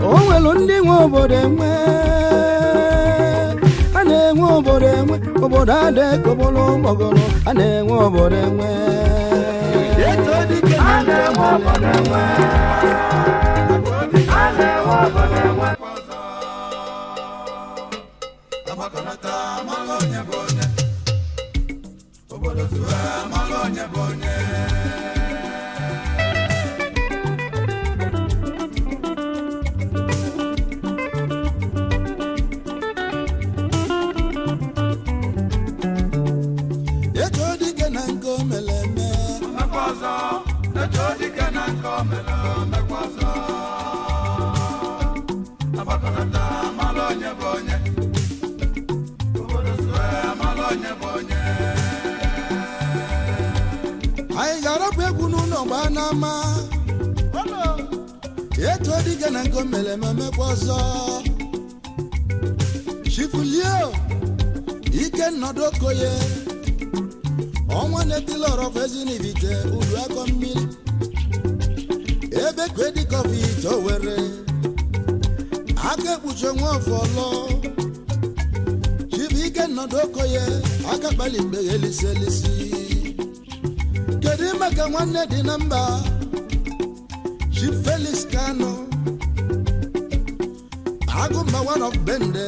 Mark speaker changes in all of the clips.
Speaker 1: O nwere ndị nwe obodo enwe a na-enwe obodo enwe obodo adịkọbụlụ mgbọgọrọ a na-enwe obodo enwe a na-enwe obodo enwe a na-enwe obodo enwe. Anyị ga-arapụ egwu n'ụlọ gbaa n'ama etu dike na nke mere ememekwa ọzọ. Chifulio ike nnọdụ okoye ọnwa na-etili ọrọfọ ezinivite udu akọ mmiri ebe kwedikọfi ite owere aka ekpuchi onwe ọfọlọ. Chifu ike nnọdụ okoye aka kpali ikpe elisi elisi. Kedu maka nwanne dị na mba Chief Felix Kano Agụmba one of Bende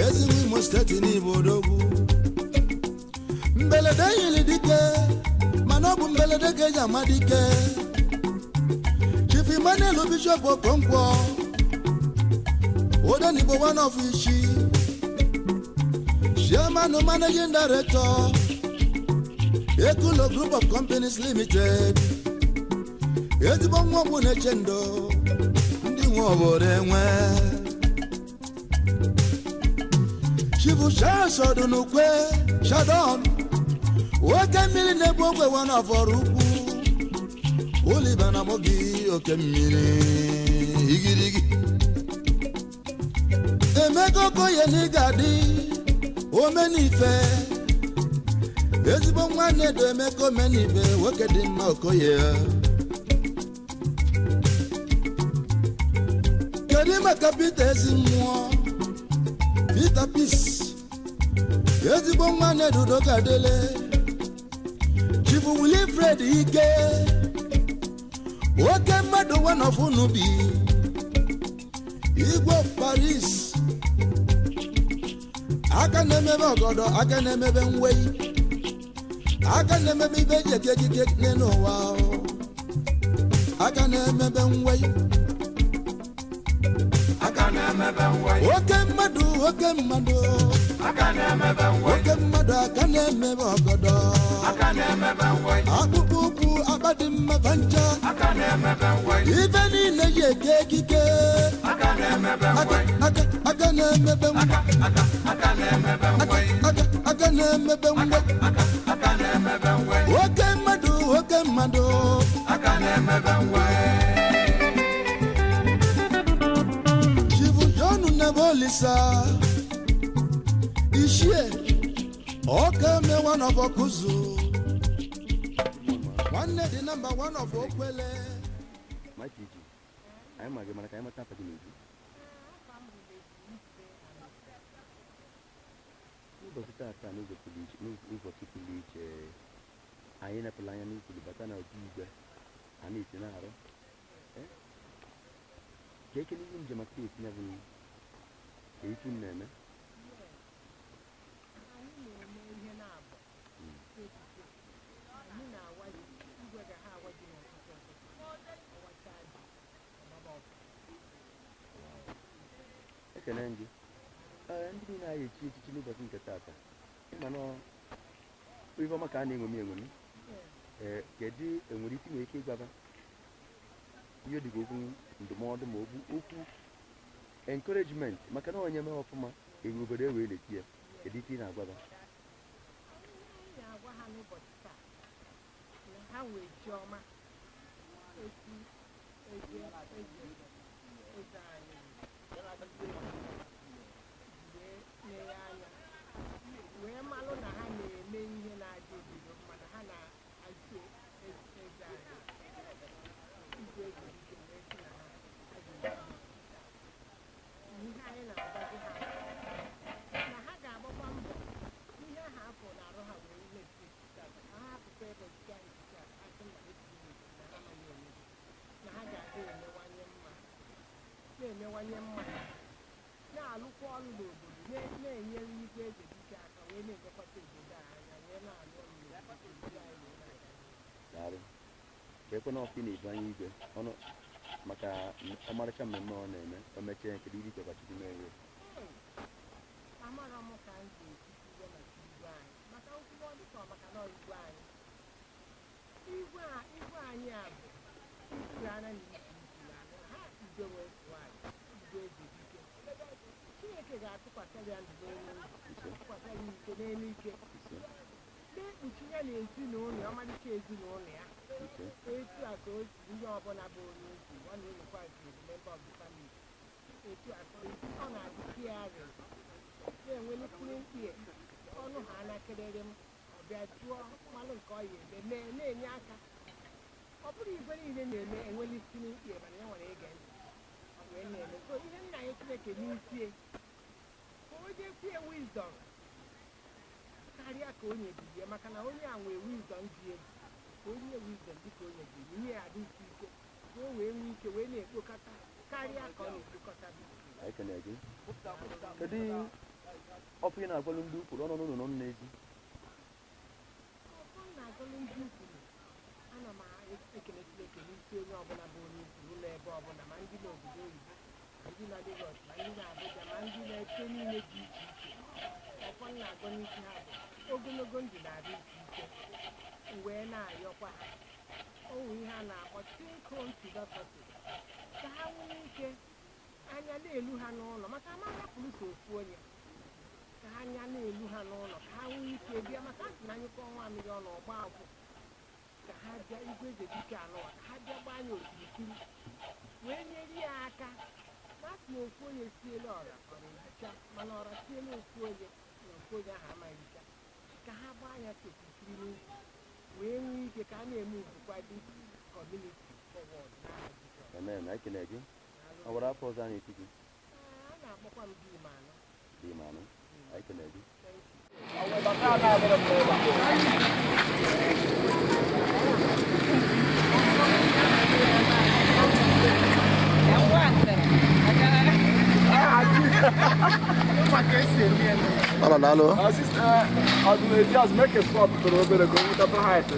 Speaker 1: ezigbo Imo steeti n'Igbo odogwu. Mbelede yiri dike mana ọ bụ mbelede ka eji ama dike. Chief Emmanuel Bishop Okonkwo Odenigbo one of Ishi Chairman Managing Director Ekulo Group of Companies Limited. Ezigbo nwa ọgbụ na-eche ndo ndị nwe obodo enwe. Chifu Charles Odunukwe Shadon oke mmiri na-ebu ogwe wanafọrọ ukwu oliba na mogi oke mmiri igirigi. Emeka Okoye na ịga-adị omenife ezigbo nwanne do Emeka omenife nwoke dị mma Okoye. Kedu maka Peter ezi mmụọ Peter Peace ezigbo nwanne dudo gadele. Chifu Wilfred Ike oke mmadụ wanọfụnubi Igwe Paris aka na-emebe ọgọdọ aka na-emebe mwei aka na-emebe ibe eji eke ekike n'ụwa aka na-emebe mwei. Oke mmadụ oke mmadụ oke mmadụ aka na-emebe ọgọdọ akpụkpọ ụkwụ akpa dị mma vancha ife niile ji eke ekike aka na-emebe ngwa aka na-emebe ngwa. Oke mmadụ oke mmadụ aka na-emebe ngwa. Chifu John Nebolisa Ishie ọka me one of Okuzu nwanne dị nọmba one of Okwele.
Speaker 2: Ụbọchị taata n'ụzọ pụrụ iche anyị nepụrụ anya n'ukwuru bata na obi igwe a na-esi na-arụ ka ekele ihe njem aka esi ya bụ ka ifu na-eme. Ekele gị ndị niile anyị echi echichi n'ụbọchị nke taata ịma na ife ọma ka a na-eṅomi eṅomi. Ee, kedu enwere ike nwere ike ịgwaba ihe dịka okwu ndụmọdụ ma okwu Encouragement maka na onye mee ọfụma ewu obodo ewee leti ya. Kedu ife ị na-agwa ha?
Speaker 3: Anyị na-agwa ha n'ụbọchị taa na ha nwee chiọma etu eze eze eze anyị ji wee meghe anya wee malụ na ha na-eme ihe na-adị obodo mma, na ha na-achị eze anyị igwe eze ike wee sị na ha adịghị. Ihe anyị na-agwazi ha na ha ga-agbakwa mbọ ihe ahụ afọ na-arụ ha wee mebie echiche a, ka ha hapụkwa ebe ọchịchị anyị echiche a asị mba etiri na ha amaghị eme, na ha ga-aga emewanye mma, na-emewanye mma, na-alụkwa ọrụ n'obodo, na-enyere igwe eze dike aka wee na-elekwata obodo a anya wee na-alụ ọrụ n'obodo obodo anyị wee na-aga n'ihu.
Speaker 2: Daalụ. Ka ekwe na ọfụ ị na-ebu anya igwe ọnụ maka ọmarịcha mmemme ọ na-eme o mechie, kedu ihe ichekwa Chukwu mee ya?
Speaker 3: Amara m ka m ga-esi kwuo maka igwe anyị, maka nkwuwa ọ dịka ọ maka na ọ igwe anyị igwe a igwe anyị a bụ ikuru anya na isi ikuru anya ha igwe nwee anyị igwe eze dike. Chineke ga-atụkwasị ya ndụ n'elu ndụ, tụkwasị ya ike n'elu ike,
Speaker 2: Ise.
Speaker 3: na-ekpuchi ya na ezinụlọ ya, ọmarịcha ezinụlọ ya.
Speaker 2: Ise.
Speaker 3: Etu a ka o si ndị ọbụla bụ onye ozi ọ na-enwekwa nke member of the family, etu a ka ọ na-adị caring, na-enwe listening ear, ọnụ ha anakerere m ọ bịa jụọ mmalụ nke ọ ya eme mee na-enye aka. Ọ bụrụ igwe niile na-eme enwe listening ear, mana ya nwere ige ntị wee na-eme. So ihe nna ya Chineke n'isie ka o jekwue wisdom karịa ka onye bilie, maka na onye a nwee wisdom dị egwu, ka onye wisdom dịka onye biri nye ya adịsi ike ka o wee nwee ike wee na-ekpokọta karịa ka ọ na-ekpokọta.
Speaker 2: Anyị kene gị. Kedu ọfụ ị na-agwalụ ndị ukwuru ọnụ n'ụlọ n'ezi?
Speaker 3: Ọfụ m na-agụlụ ndị ukwuru, ana m ekele Chineke n'isi onye ọbụla bụ onye ukwuru ụlọ ebe ọbụla, ma ndị n'obodo oyibo, ma ndị na Lagos, ma ndị na Abuja, ma ndị na-eche niile dị iche iche. Ọfọ m na-agụ n'isi ha bụ ogologo ndụ na-adị iche iche. M wee na-ayọkwa ha onwe ihe a na-akpọ think home philosophy, ka ha nwee ike anya na-elu ha n'ụlọ, maka ama hapụrụ so ofu onye, ka ha anya na-elu ha n'ụlọ, ka ha nwee ike bịa, maka asị na anyụkọ nwa mmiri ọnụ ọgba akwụ, ka ha bịa igwe eze dike anụwa, ka ha bịa gbaa anya okirikiri wee nyere ya aka. Na asị na ofu onye siela ọra ọra ericha, mana ọra siela ofu onye na ofu onye ahụ ama ericha, ka ha gbaa anya okirikiri n'ukwu wee nwee ike ka a na-eme ugwukwa dị community forward n'aha Jizọs.
Speaker 2: Amen. Anyị kene gị. Ọ gwara afọ ọzọ a na-eti gị?
Speaker 3: Ee, a na-akpọkwa m di m anọ.
Speaker 2: Dị m anụ. Anyị kene gị.
Speaker 3: Thank you.
Speaker 1: Ọ na-alụ.
Speaker 4: Just make a stop toro obere ka o nwetata height.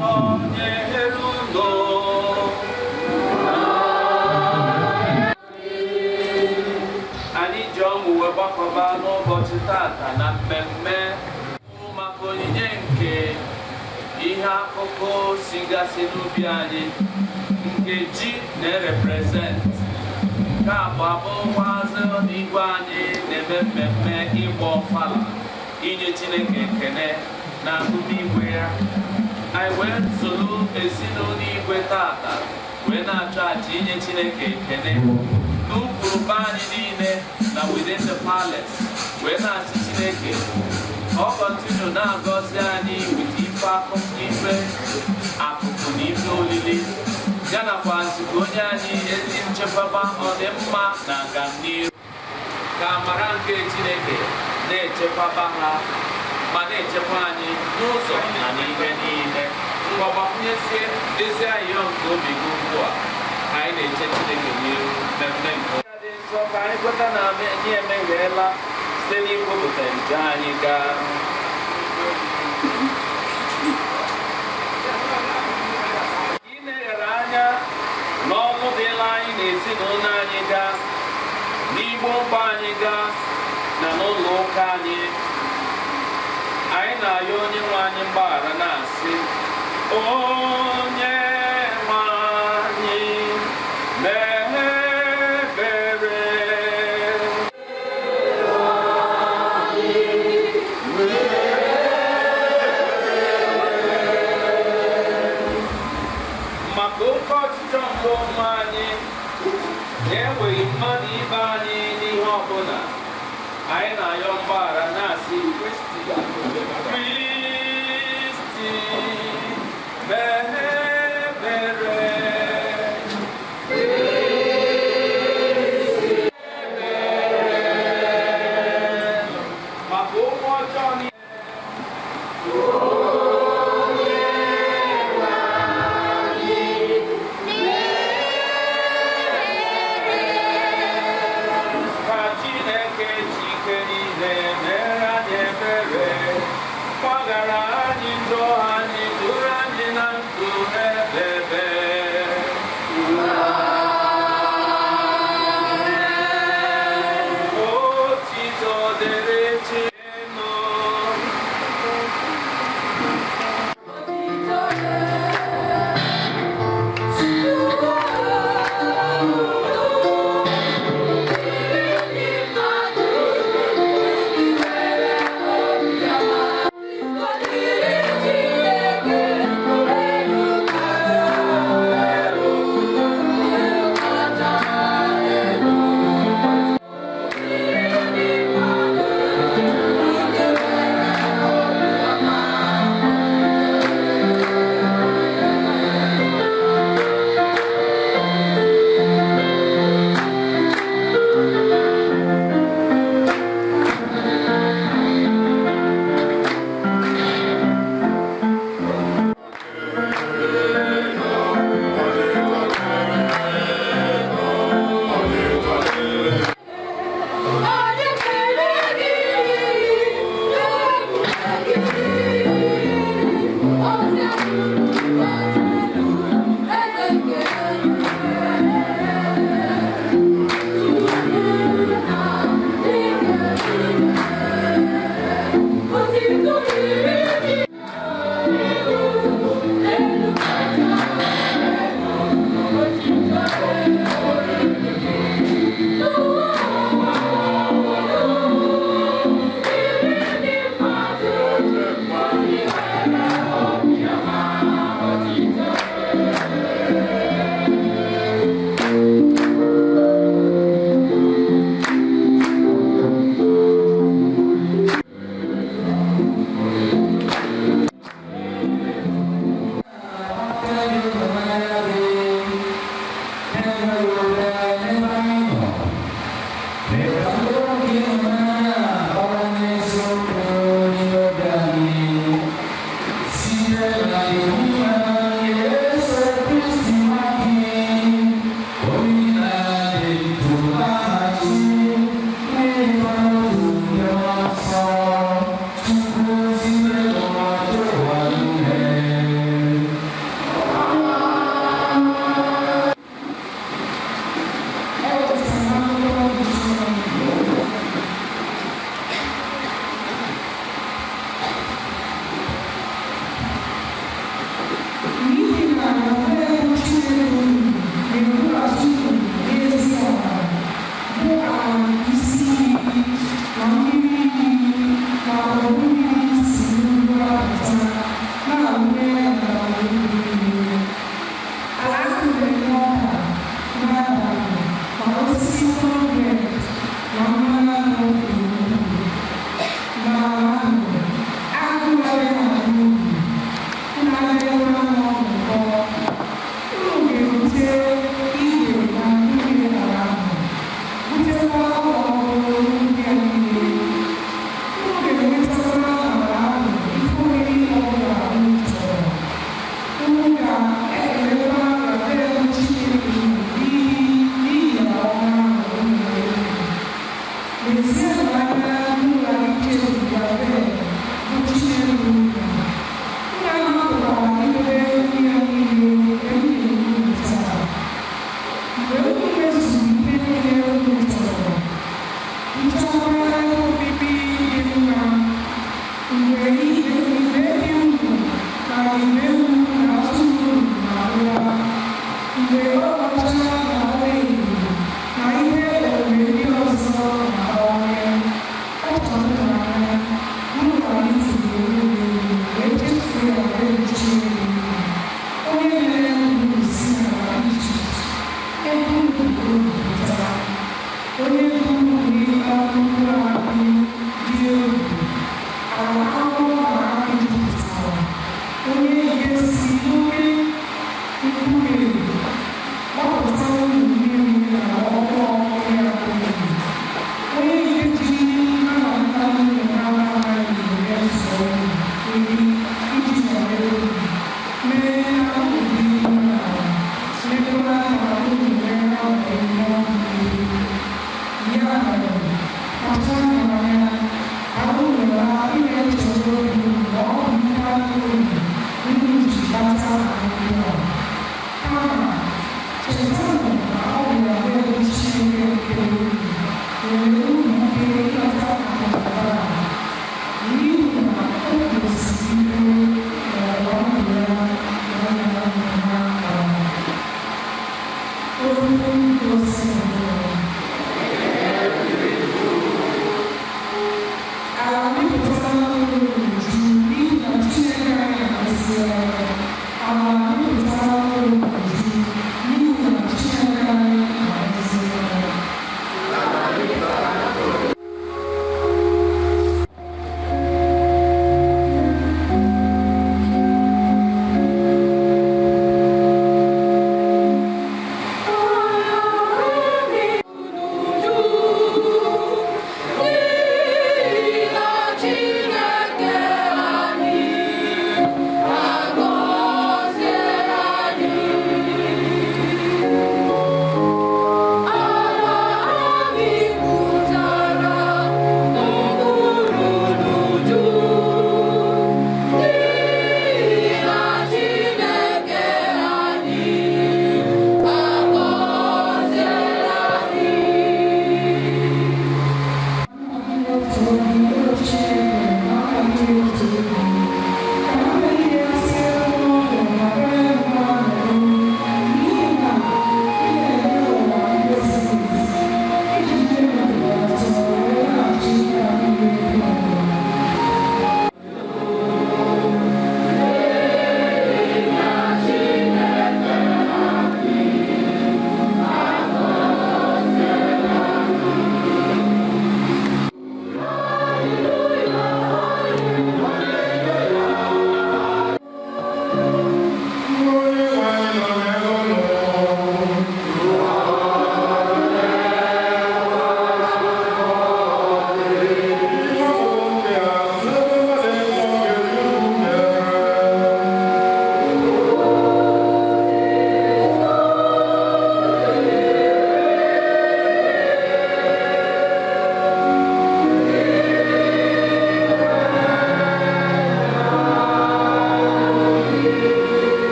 Speaker 5: Nọnyere unu. Anyị ji ọṅụ wee gbakọba n'ụbọchị tata na mmemme maka onyinye nke ihe akụkụ sigasị n'ubi anyị, nke ji na-erepresent. Nke a bụ abụkwazị n'igwe anyị na-eme mmemme ịgba ọfala, inye Chineke ekele na igwe ya. Anyị wee soro ezinụlọ igwe tata wee na-achụ àjà inye Chineke ekele n'ụkpụrụ be anyị niile na within the palace, wee na-asị Chineke ka ọ continue na-agọzi anyị with ife akụkụ, ife akụkụ na ife olili ya, nakwazi ka onye anyị ezi nchekwaba, ọdịmma na agamnihu. Ka amara nke Chineke na-echekwaba ha ma na-echekwa anyị n'ụzọ na n'ihe niile. Ngwa, gbakwunyesie ezi ayịyọ nke obi gị ugbu a ka anyị na-eche Chineke n'ihu mmemme nke dị nsọ. Ka anyị kweta na anyị emegheela site n'ikwupụta nje anyị gaa. Ị na-eghere anya n'ọnwụ dịla anyị na ezinụlọ anyị gaa, n'igbo mkpa anyị gaa, na n'ụlọ ụka anyị. Anyị na-ayọ onye nwe anyị mgbaghara, na-asị: Onye nwe anyị, mee ebere. Maka oke ọchịchọ nke onwe anyị na-enweghị mmadụ ibe anyị n'ihe ọbụla, anyị na-ayọ mgbaghara, na-asị: Kristi, Kristi, mee ebere. Maka okwu ọjọọ niile. Ka Chineke ji ike niile mere anyị ebere, gbaghara anyị njọ anyị, duru anyị na ndụ ebebe. Otito dịrị Chinụ.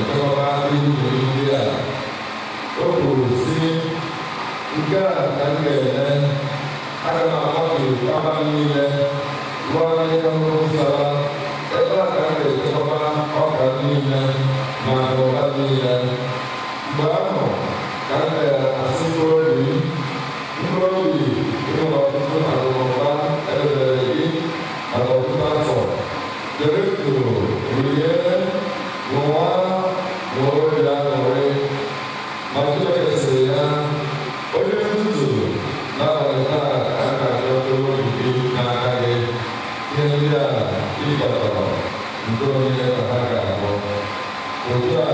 Speaker 6: chekwaba ihe ubi ndị a? O kwuru sị, nke a ka m ga-eme, aga m akwatu kaba m niile, rụọ ihe nsala, ebe a ka m ga-echekwaba ọka m niile na akụnụba m niile. Mgbe ahụ ka m ga-asị mkpụrụ obi m, mkpụrụ obi ị nwere ọtụtụ akụnụba edebere gị maka ọtụtụ afọ. Dere jụụ, rie, ṅụọ, ṅụọ obi aṅụrị. Ma Chineke sịrị ya, onye nzuzu, n'abalị taa ka a ga-achọ mkpụrụ obi gị n'aka gị. Ihe ndị a ị kpatara nke onye ka ha ga-abụ. Otu a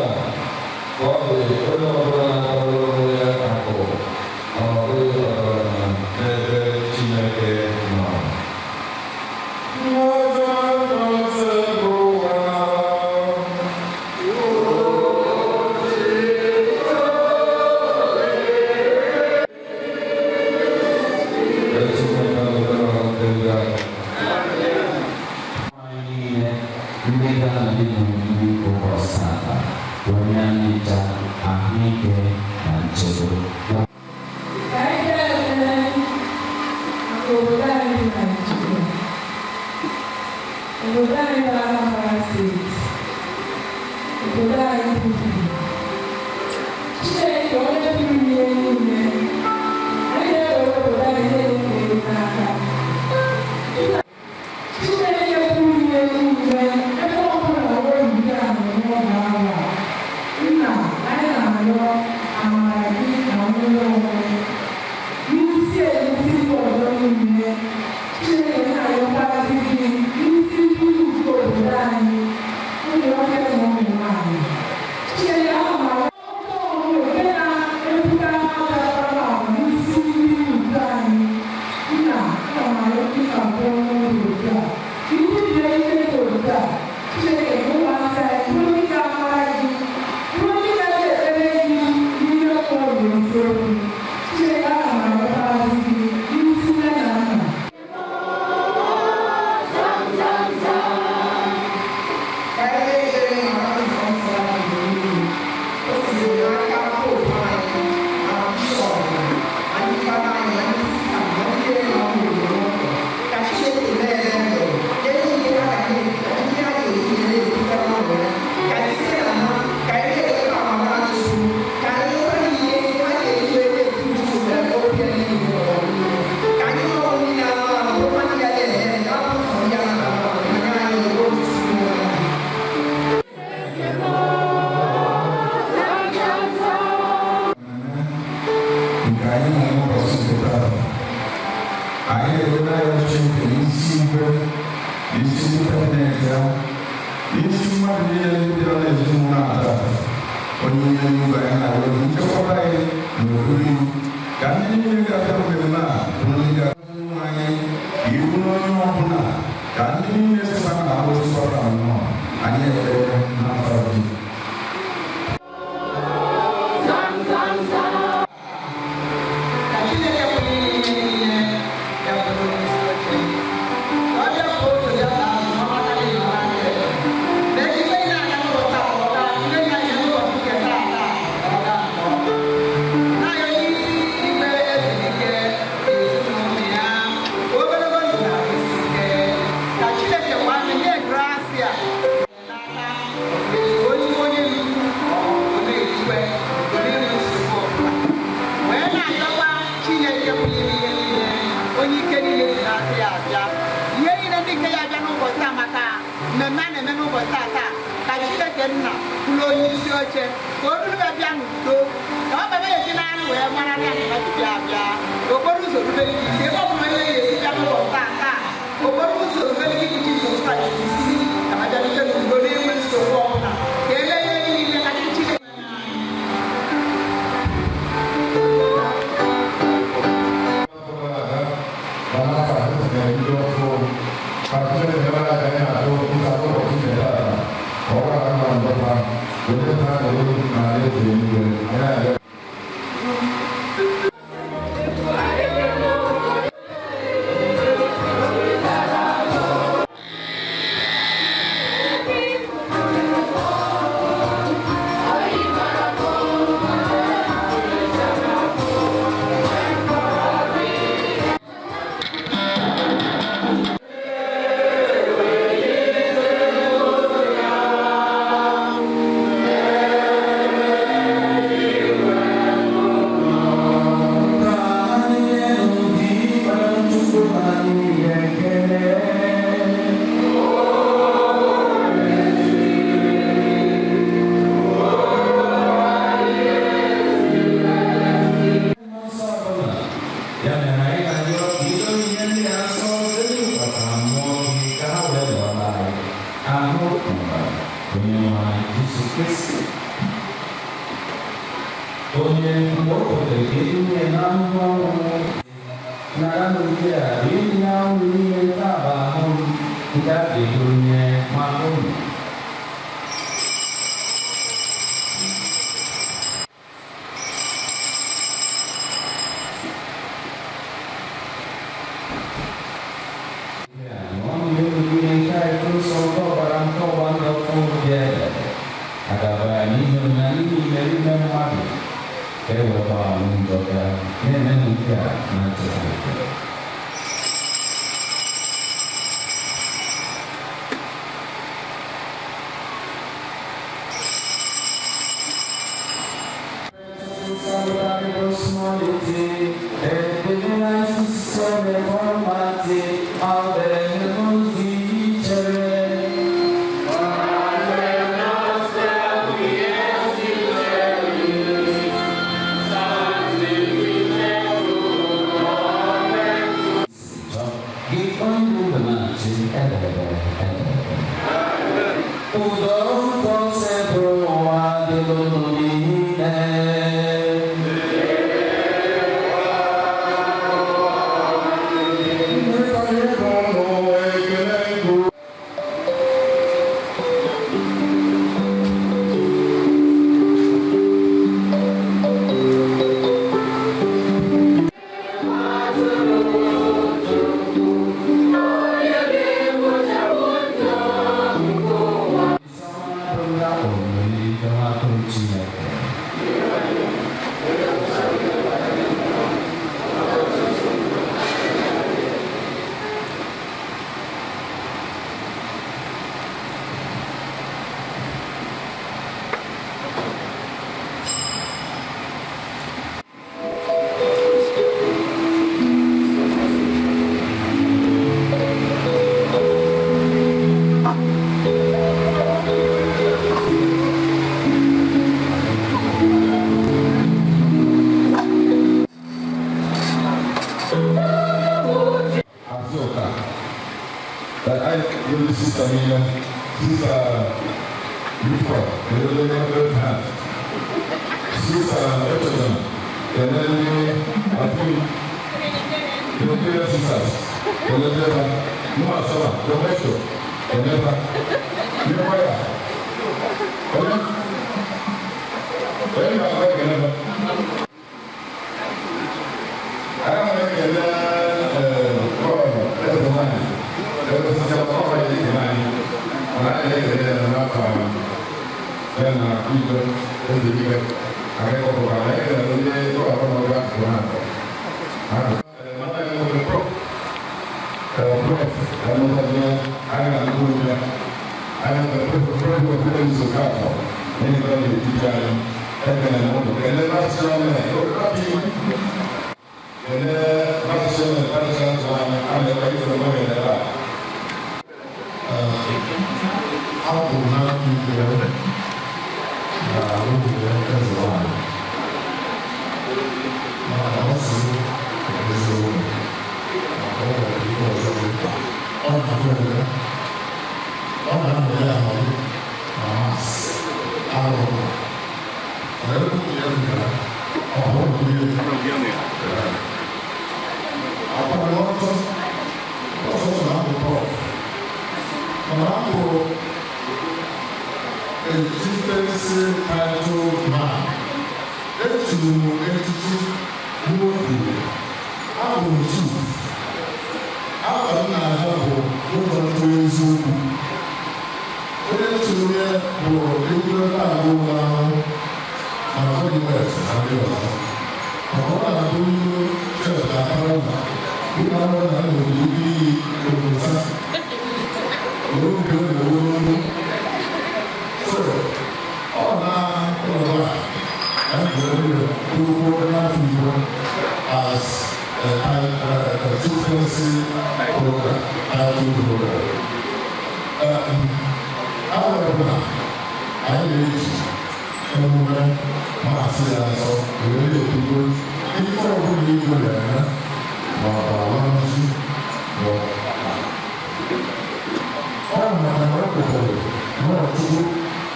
Speaker 6: ka ọ dị onye ọbụla na-akpatara onwe ya akụ, ma ọ bụghị ọgaranya n'ebe Chineke nọ.
Speaker 7: Anyị niile ndị ga-anọdụ n'oriri ụbọchị taa onye anyị ncha ahụike na nchedo.
Speaker 8: Ka anyị kpee ekpere maka obodo anyị bụ Naịjirịa, obodo anyị bụ Anambra Steeti, obodo anyị bụ Igbo. Chineke onye pụrụ ihe niile, anyị na-ewere obodo anyị na-enyefe gị n'aka. Chineke pụrụ ihe niile, ebe ọ bụla oriri a nọ n'oge awa a, Nna, anyị na-arịọ amara gị na nnwere onwe n'isi etiti ndị ọzọ niile. Chineke na-arịọkwazị gị n'isi ndị nke obodo anyị, ụmụ nwoke na ụmụ nwaanyị. Chineke, ana m arịọ oke ọmụmụ nke na-ebute akparamagwa n'isi ndị udo anyị. Nna, ana m arịọ gị ka bụrụ n'obodo a, ka ndị bie ihe dị obodo a. Chineke, ka ụmụaka anyị bụrụ ndị ga-amara gị, bụrụ ndị ga na-ekpere gị n'ihe mmụọ na eziokwu. Chineke, ana m arịọkwazị gị n'isi nne na nna.
Speaker 9: Ka anyị na-ekpere maka nzukọ nsọ anyị niile. O siri n'aka Popu anyị na bishọp na ndị fada anyị na ndị sista na ndị niile nọ n'obodo n'ụlọ. Ka Chineke mee ebere, nye ihe ha ga na-ebi, ka ndị ha ga-eji na-ebute n'ụlọ ya. Ka site na ha, ka anyị na-enweta amara Chukwu, ka anyị nweta ihe ha ga-eji wee na-ebu Chukwu na obi ya niile n'ụwa niile. Ka anyị nwee onwe ndị na-anụ anụ, bụrụkwa ndị ga na-eme ya, ọ bụ sọ ndị a na-anụ anụ, ma nye anyị obi Chukwu anyị.
Speaker 6: Nke anyị na n'ụbọchị nke taa, anyị ewela ya Chineke n'isi igwe, n'isi ndị prezidenti ya, n'isi mmadụ niile ndị bịara n'ezinụlọ a taa. Onye n'igwe, anyị na-arịọ gị nchekwaba anyị na oriri, ka ndị niile ga-abịa mmemme a bụ ndị ga-agọzi nwa anyị, ka iwu n'onye ọbụla, ka ndị niile sikwa na ahụ sikwara nnọọ. Anyị ekpere n'afọ gị.
Speaker 9: Ka Chineke pụrụ ime ihe niile ya bụrụ onye isi oche. Ka ọ bịa ka otu ya taa azụ n'ọgbakọ dị n'ụwa aka ebe. Mee ka ife niile aga n'ụbọchị taa ka ọ gaa, ife niile aga n'ụbọchị nke taa taa ka ọ gaa nke ọma. Na-ayọ n'isi igwe ezumike na ezinụlọ ya, ogologo ndụ na ahụ isi ike. Ka Chineke gbaa nye grasia n'aka onye onye ndu ọ na-ejiwe onye nsogbu ọbụla. Wee na-ayọkwa Chineke pụrụ ime ihe niile, onye ike niile si n'aka ya abịa, ihe niile ndị nke ya abịa n'ụbọchị taa maka mmemme a na-eme n'ụbọchị taa taa, ka Chineke nna bụrụ onye isi oche, ka o duru ya bịa n'udo, ka ọ baba esi n'anụ wee mara na ya bịa abịa, ka okporo ụzọ rubere gị isi ebe ọ bụla onye ya esi bịa n'ụbọchị taa taa, okporo ụzọ rubere gị bụ Jizọs Kraịst isi, ka ha bịarute n'udo na-enwe nsogbu ọbụla, ka ele ihe niile ka ndị Chineke.
Speaker 6: Thank you.
Speaker 7: Kristi, onye mgbe o kwetere ka edunye ya n'ahụhụ ọnwụ, naranụ ndị a rie na unu niile. Nke a bụ ahụ m nke a ga-edunye maka unu.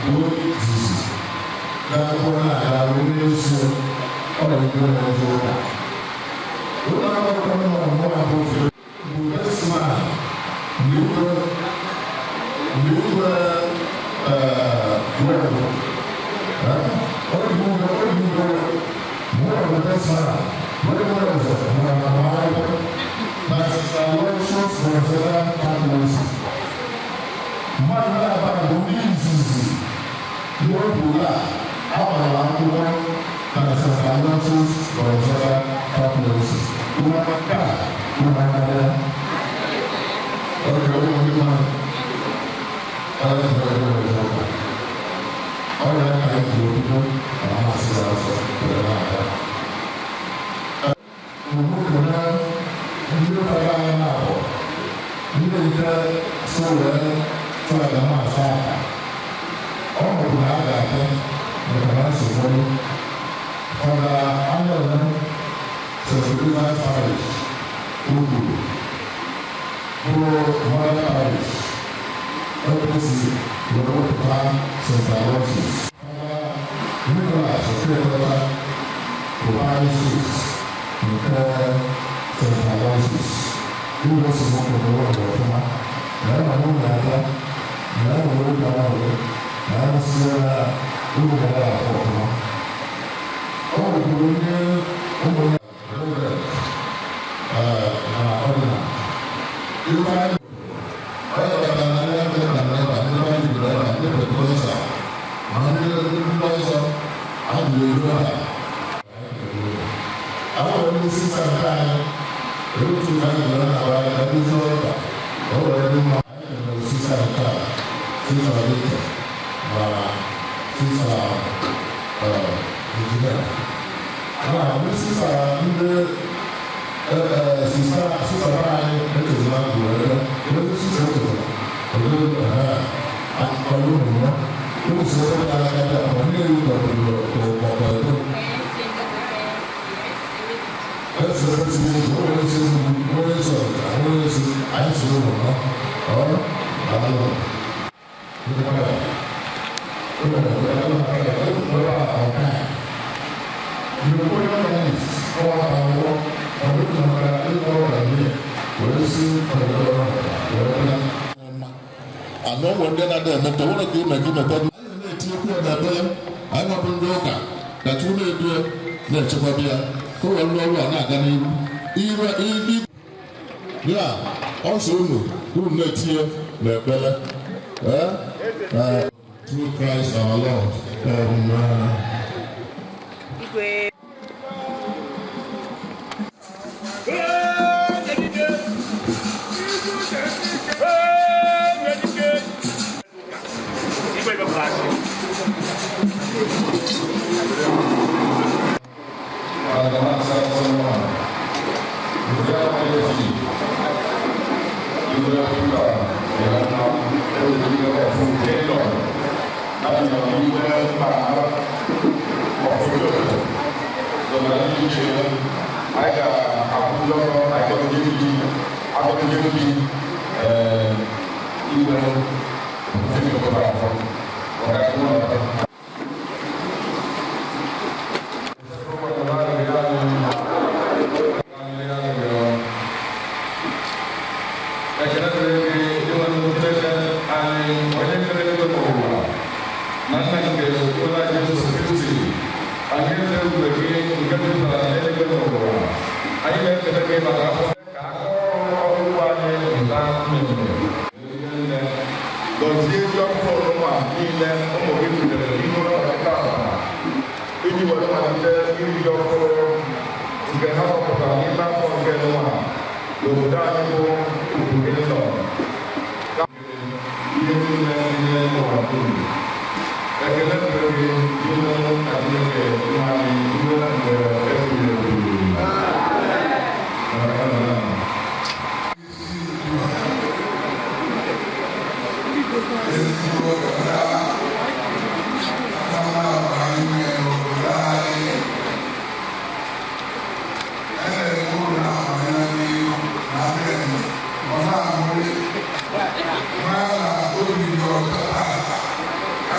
Speaker 6: bụ izizi na-akwụkwọ na-aga n'ezie ọ na-ebu na-eje ụka. Ụlọ akwụkwọ nọ mụ abụ bụ best man n'igwe n'igwe webụ. Ọ dị mụ ọ dị mụ mụ bụ best man wee wee ọzọ mụ na akwụkwọ na Sister Aloysius Gonzaga Catholic. Mmadụ na-aba bụ ndị izizi n'oge a agbara akwụkwọ na Sister Aloysius Gonzaga Catholic. Ụlọ nke a ụlọ aka oge ụmụ ndị mmadụ onye zere eze ụka ọrịa ka anyị ji obido na amasị ya ọzọ were na-aga. Mgbe na ndị ụka anyị na-abụ ndị nke so wee tụọ aja na-asa aka ọ bụ na a ga-abịa maka na nsogbu Fada Anyanwụ St. Louis Parish Ugwu bụ Mother Parish ebe si were wepụta St. Aloysius. Fada Nicholas Okedola bụ parish priest nke St. Aloysius. Ụlọ si nwoke n'ụlọ ọfụma na ya na nwunye aka na ya nwere obi aṅụrị na ya nsi na ụlọ gara afọ ọfụma. Ọ bụrụ onye ụmụ ya Reverend na ọdịna. Ife anyị onye kpatara na ndị Anglican na ebe a, ndị Baịbụl ebe a, ndị Pentecostal ma ndị ndị ọzọ anyị eru ha. Àwọn ndị sista nke anyị otu anyị gwara na anyị na ndị ụka ka o were dị mma anyị nwere sista nke a sista Victor ma sista Virginia. Na ndị sista ndị sista sista anyị echezila ndụ were ndị sista echezila olee ha akpọrọ ụmụ ya ụmụ sista na-aga bịa ma ndị ewu dọbụrụ ọkpọkọ ebe.
Speaker 10: Anọ nwere ndị na-adị emete nwere ka ime gị mete anyị na-eti okwu ya n'ebele anyị nwabụ ndị ụka ka Chukwu na-edu na-echekwaba ya ka o were ọrụ a na-aga n'ihu ire ibi ya ọsọ unu unu na-etinye n'ekpere through Christ our Lord. Amen.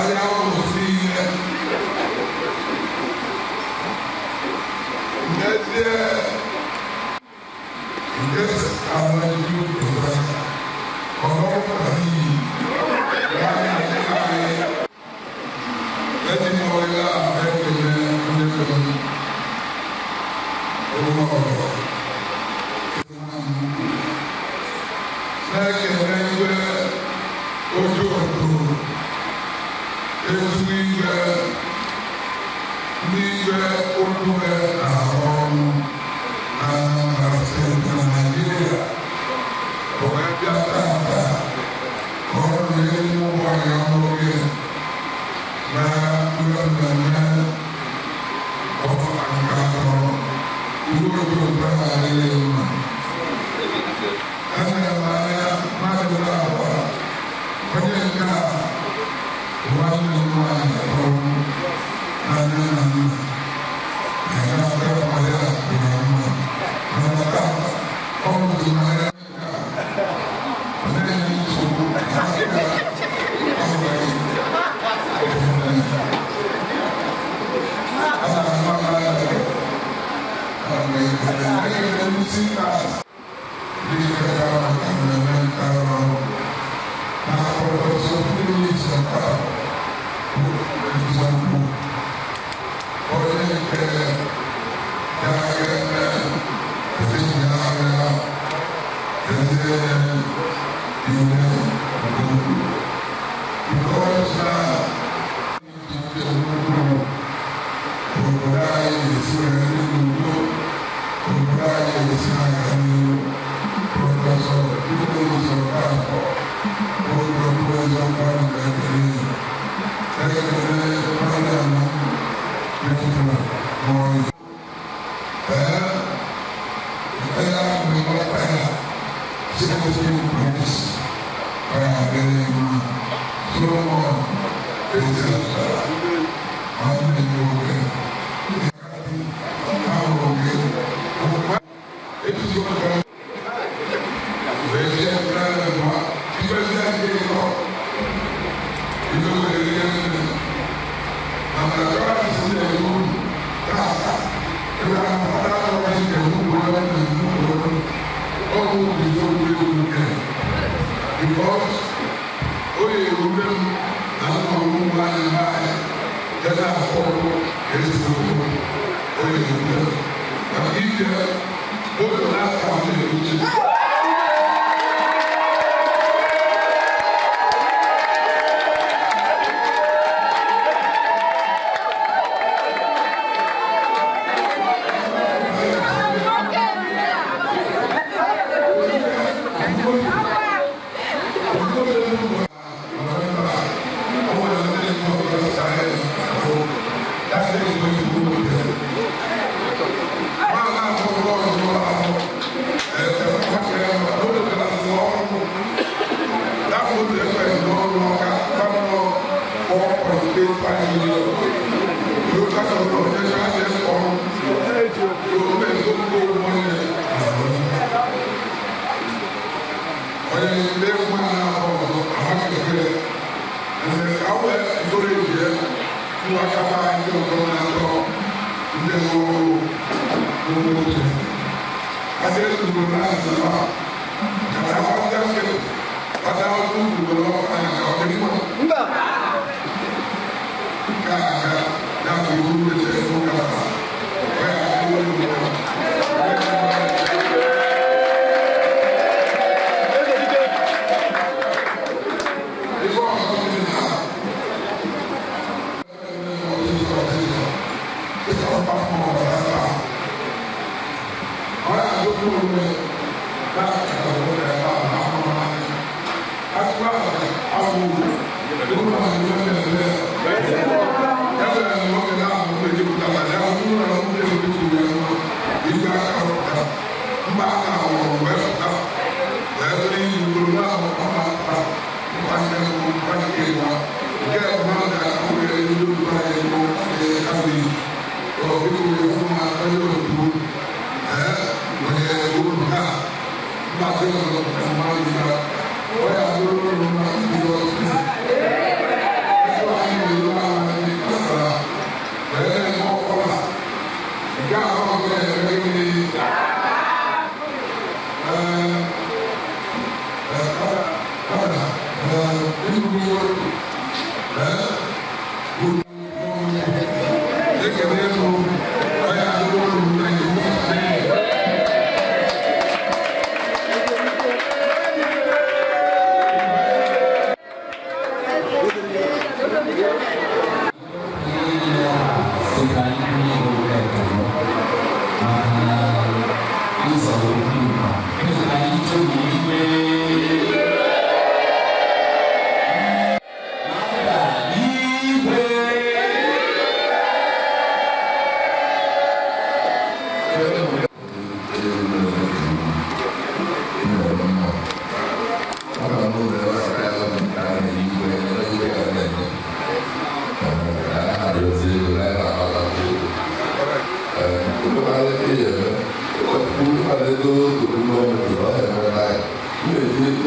Speaker 11: Mara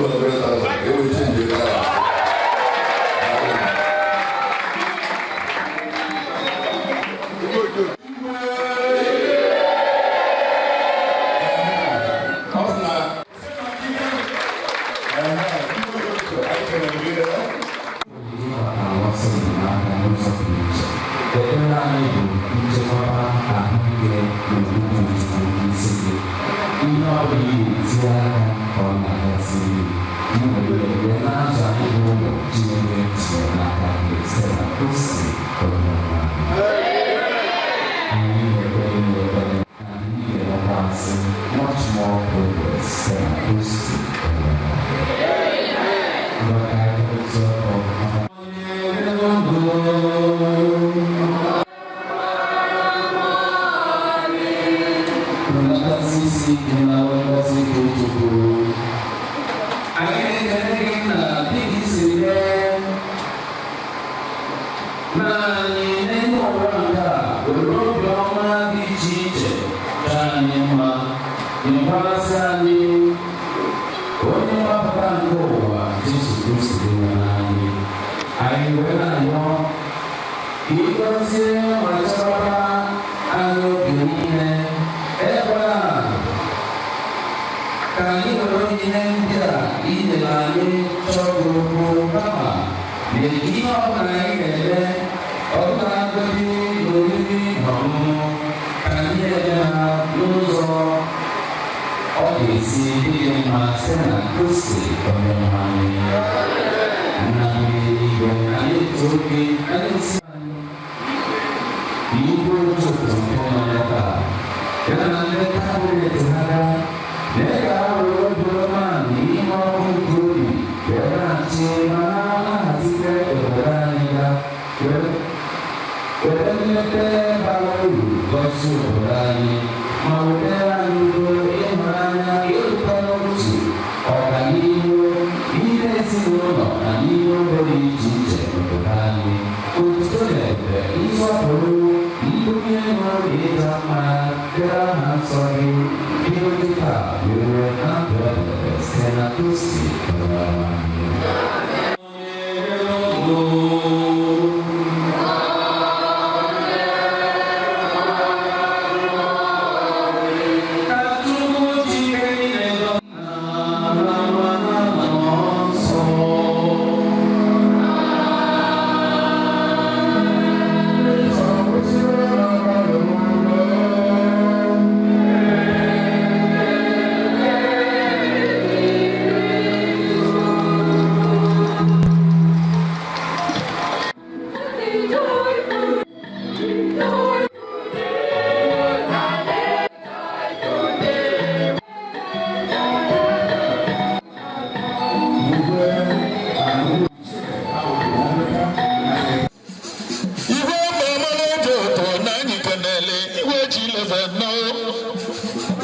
Speaker 6: 200,000 ewe chenji ego ahụ. Ọ sị na
Speaker 7: Ekpere anyị bụ nchekwaba ahụike na ogbugbu ozugbo n'isi gị. Ihe ọ bụla ị na-etinye aka ka ọ na-agasị gị. Were wee na-azụ anyị bụ ụmụ Chineke tinyere n'aka gị site na Kristi onye nwe anyị. Anyị na-ekpere ekpere na anyị ga-enwekwasị much more progress site na Kristi onye nwe anyị. Ngwa ka anyị guzo ọfụma. Anyị na-ekele gị nna dịka i si mee na anyị n'elu ụwa nke a were obiọma dị iche iche chọọ anyị mma, nyekwasị anyị onye mgbapụta nke ụwa Jesu Kristi dị nwere anyị. Anyị wee na-arịọ ka ị gọzie ma chekwaba anyị oge niile ekwela ka anyị were onyinye ndị a i nyere anyị chọọ gị okwu, kama mee ka ihe ọbụla anyị na-eme ọbụlagodi n'oriri na ọṅụṅụ ka anyị na-eme ha n'ụzọ ọ ga-esi dị gị mma site na Kristi onye nwe anyị. Nna anyị eluigwe, anyị eto gị, anyị esi anyị igwe ụtụtụ nke nọ n'ebe a ya na ndị kabinet ha gaa mee ka ha were obiọma na ihe ọkụ nke obi wee na-achị ma na-ahazite obodo anyị ga were mmepe bara uru gọzie obodo anyị ma wetara anyị udo, ịhụnanya, ịrụkọ n'otu, ọganihu n'ime ezinụlọ na n'ime ogbe dị iche iche n'obodo anyị. Otuto na ebube, nsọpụrụ, mbuli elu na ịja mma dịrị aha nsọ gị bido dịka wee ruo na ndụ ebighị ebi site na Kristi onye nwe anyị. Ka Chukwu jike niile nọ na nwa na Mmụọ Nsọ.
Speaker 10: Igwe ọma na-eji ụtọ na anyị kenele igwe chileze nnọọ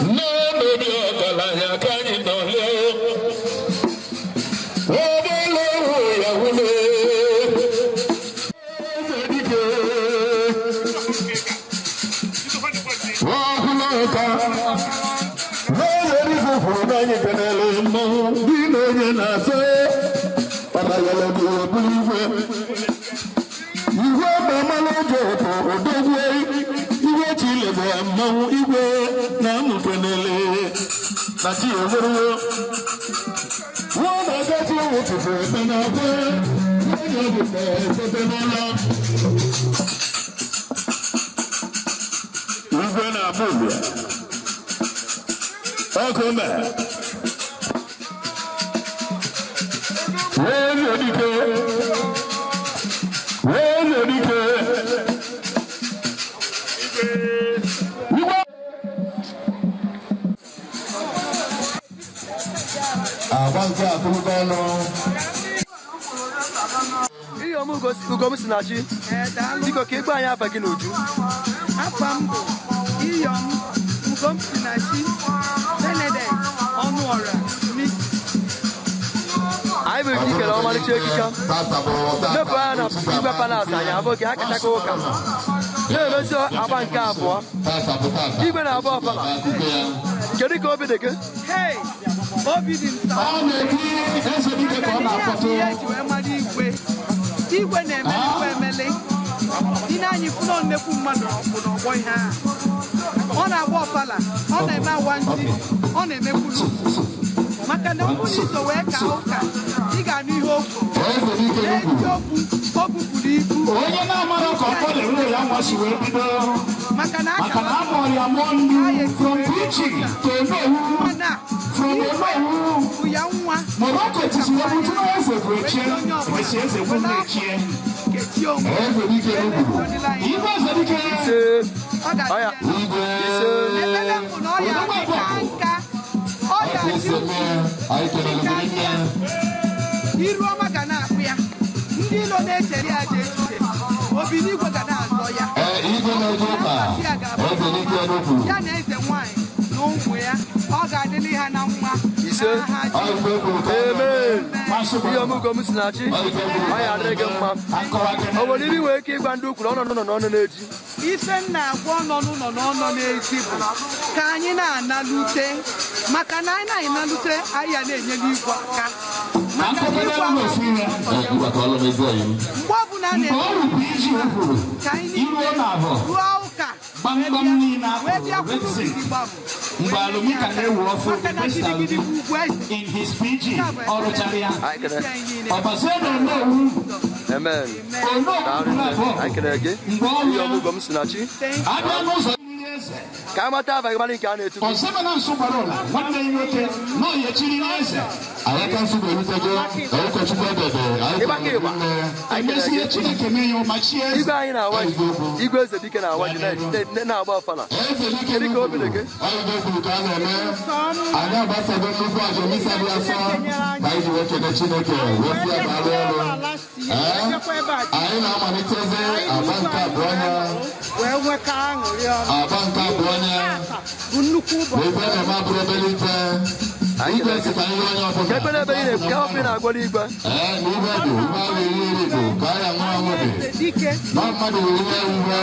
Speaker 10: nnọọ n'obi ọgaranya ka anyị nọ lee ọbụla owu ya wule eze dike ọhụrụ ka n'eze dike kwuru na anyị kenele mmọnwụ dị na onye na-asọ kpatara gị oburu igwe igwe mama n'oge ụtọ odogwu igwe chilebe mmanwụ igwe na mkenele na chi eweruwo nwa na-agachi ụtụtụ ekpe na akwa onye bụ na-etete n'ụlọ igwe na-abụ ụbịa ọkụ mee wee dike wee dike igwe
Speaker 6: Agba nke akụrụkọ ọnụ.
Speaker 2: Ihe ọma Ugom si na chi, biko ka ị gwa anyị afa gị n'uju.
Speaker 9: Afa m bụ Iyom Ugomsinachi Benedict Ọnụọra Misi.
Speaker 2: Anyị bụ ike ikele ọmalịcha ekike mepụ anya na igwe palas anyị abụghị ha kachaka ụka na-emezi agba nke abụọ igwe na-abụ ọfala. Kedu ka obi dị gị?
Speaker 9: Hey, obi dị m sọ.
Speaker 11: Ọ na-ekwu eze dike ka ọ na-akpọtụ.
Speaker 9: Ihe eji wee mara igwe. Igwe na-emelikwa emeli. Ị na-anyị fụlọ nnekwu mmadụ ọkpụ n'ọgbọ ihe ahụ. Ọ na-agba ọfala, ọ na-eme awa ndị, ọ na-emekwulu. Maka na ọ bụrụ na iso wee ka ụka, ị ga-anụ ihe o kwuru. N'eziokwu, o bupụrụ ibu.
Speaker 11: Onye na-amara ka ọkọ na-enwe ya nwa si wee bido.
Speaker 9: Maka na
Speaker 11: Maka na amụrụ ya mụọ nnu from Bichi to Onowu. From Onowu.
Speaker 9: Ya nwa.
Speaker 11: Morocco tisi wee bute na eze bụ echie. Emesi eze bụ na echie.
Speaker 9: Kechie onwe.
Speaker 10: Eze dike n'ugwu.
Speaker 11: Igwe eze dike.
Speaker 2: Ise. Ọya.
Speaker 10: Igwe.
Speaker 9: Ekpere m bụ na ọ ya adị ka nka. Ọ ya adị
Speaker 10: Ise mee. Anyị kelere gị nne.
Speaker 9: Iru ọma ga na-akpụ ya. Ndị ilo na-echere ya aja echiche. Obi n'igwe ga na-azọ ya.
Speaker 10: Ee, igwe na-eje ụka. Eze dike n'ugwu.
Speaker 9: Ya na eze nwanyị na ụmụ ya, ọ ga-adịrị ha na mma.
Speaker 2: Ise.
Speaker 9: N'aha
Speaker 10: Ọ igwe kwuru ka ọ
Speaker 2: Amen. Ihe ọmụgwọ m si na chi, ọ ya adịrị gị mma. O nwere ibe ị nwere ike ịgwa ndị ukwu na ọnọdụ nọ n'ọnụ n'echi?
Speaker 9: Ife m na-agwa ọnọ n'ụlọ na ọnọ n'ezi bụ ka anyị na-analute, maka na anyị na-analute anyị ya na-enyere igwe aka. Maka na igwe aka
Speaker 10: Ee, ngwa ka ọlụ m ezi ọyị m.
Speaker 9: mgbe ọbụla a
Speaker 11: Mgbe
Speaker 9: na-eme
Speaker 11: ọ rukwa iji o kwuru,
Speaker 9: ka anyị
Speaker 11: iruo
Speaker 9: niile
Speaker 11: na abụọ.
Speaker 9: ruo ụka
Speaker 11: Gbamgbam niile
Speaker 9: wee bịa
Speaker 11: akpụrụ
Speaker 9: kwuru
Speaker 11: red zinc.
Speaker 9: gidigbam.
Speaker 11: Mgbe alụmịka na-ewu ọfụ
Speaker 9: Maka na
Speaker 11: the best
Speaker 9: gidigidi bụ
Speaker 11: alụmị
Speaker 9: ugwu eze.
Speaker 11: in his PG, ọ rụchara ya.
Speaker 2: Anyị kelere.
Speaker 11: Ọbazie na Onowu,
Speaker 2: Amen.
Speaker 11: Onowu
Speaker 2: Daalụ
Speaker 11: kwuru
Speaker 2: nne.
Speaker 11: abụọ.
Speaker 2: Anyị kelere gị.
Speaker 11: Mgbe ọ
Speaker 2: Ihe
Speaker 11: rụọ,
Speaker 2: ọmụgwọ m si na chi.
Speaker 11: abịa n'ụzọ mmiri eze.
Speaker 2: Ka a mata abalị mara nke a na-etu gị.
Speaker 11: Ọsebe na nsụ gbara ụla, nwanne ya nwoke, na ọ ya echiri n'eze.
Speaker 10: Anyị aka nsọ ga-erutego. Ụkọchukwu Edede. Anyị
Speaker 2: Ịgba ka
Speaker 10: kelere
Speaker 2: ịgba.
Speaker 10: gị nne.
Speaker 2: Anyị kelere
Speaker 11: Emesie
Speaker 2: gị.
Speaker 11: Chineke mee ya ụma chie eze.
Speaker 2: Igwe anyị na-awa ji. Igwe eze dike na-awa ji na-agba ọfala.
Speaker 10: Eze dike
Speaker 2: Kedu ka obi dị gị?
Speaker 10: Ọ igwe kwuru ka a na-eme. Anyị agbasago nnukwu aja misa dị asọ ka anyị ji wee kene Chineke wee sị ya daalụ ọrụ. Ee, anyị na-amalitezi agba nke abụọ ya.
Speaker 3: Wee nwekọ aṅụrị ọnụ.
Speaker 10: Agba nke abụọ ya.
Speaker 3: Tata bụ nnukwu
Speaker 10: Bụ
Speaker 3: ụbọchị.
Speaker 10: ife na-eme abụrụ obere ife.
Speaker 2: Anyị
Speaker 10: Igwe
Speaker 2: kelere
Speaker 10: si
Speaker 2: gị.
Speaker 10: ka ihe onye ọbụla.
Speaker 2: Ka ekpere ebe ị na-ekwu, ka ọfụ ị na-agwara igwe.
Speaker 10: Ee, na ibe dị, ibe a ga-eri eri bụ ka a ya nwa anwụ dị.
Speaker 9: Eze dike
Speaker 10: Na mmadụ were ihe ewuwe,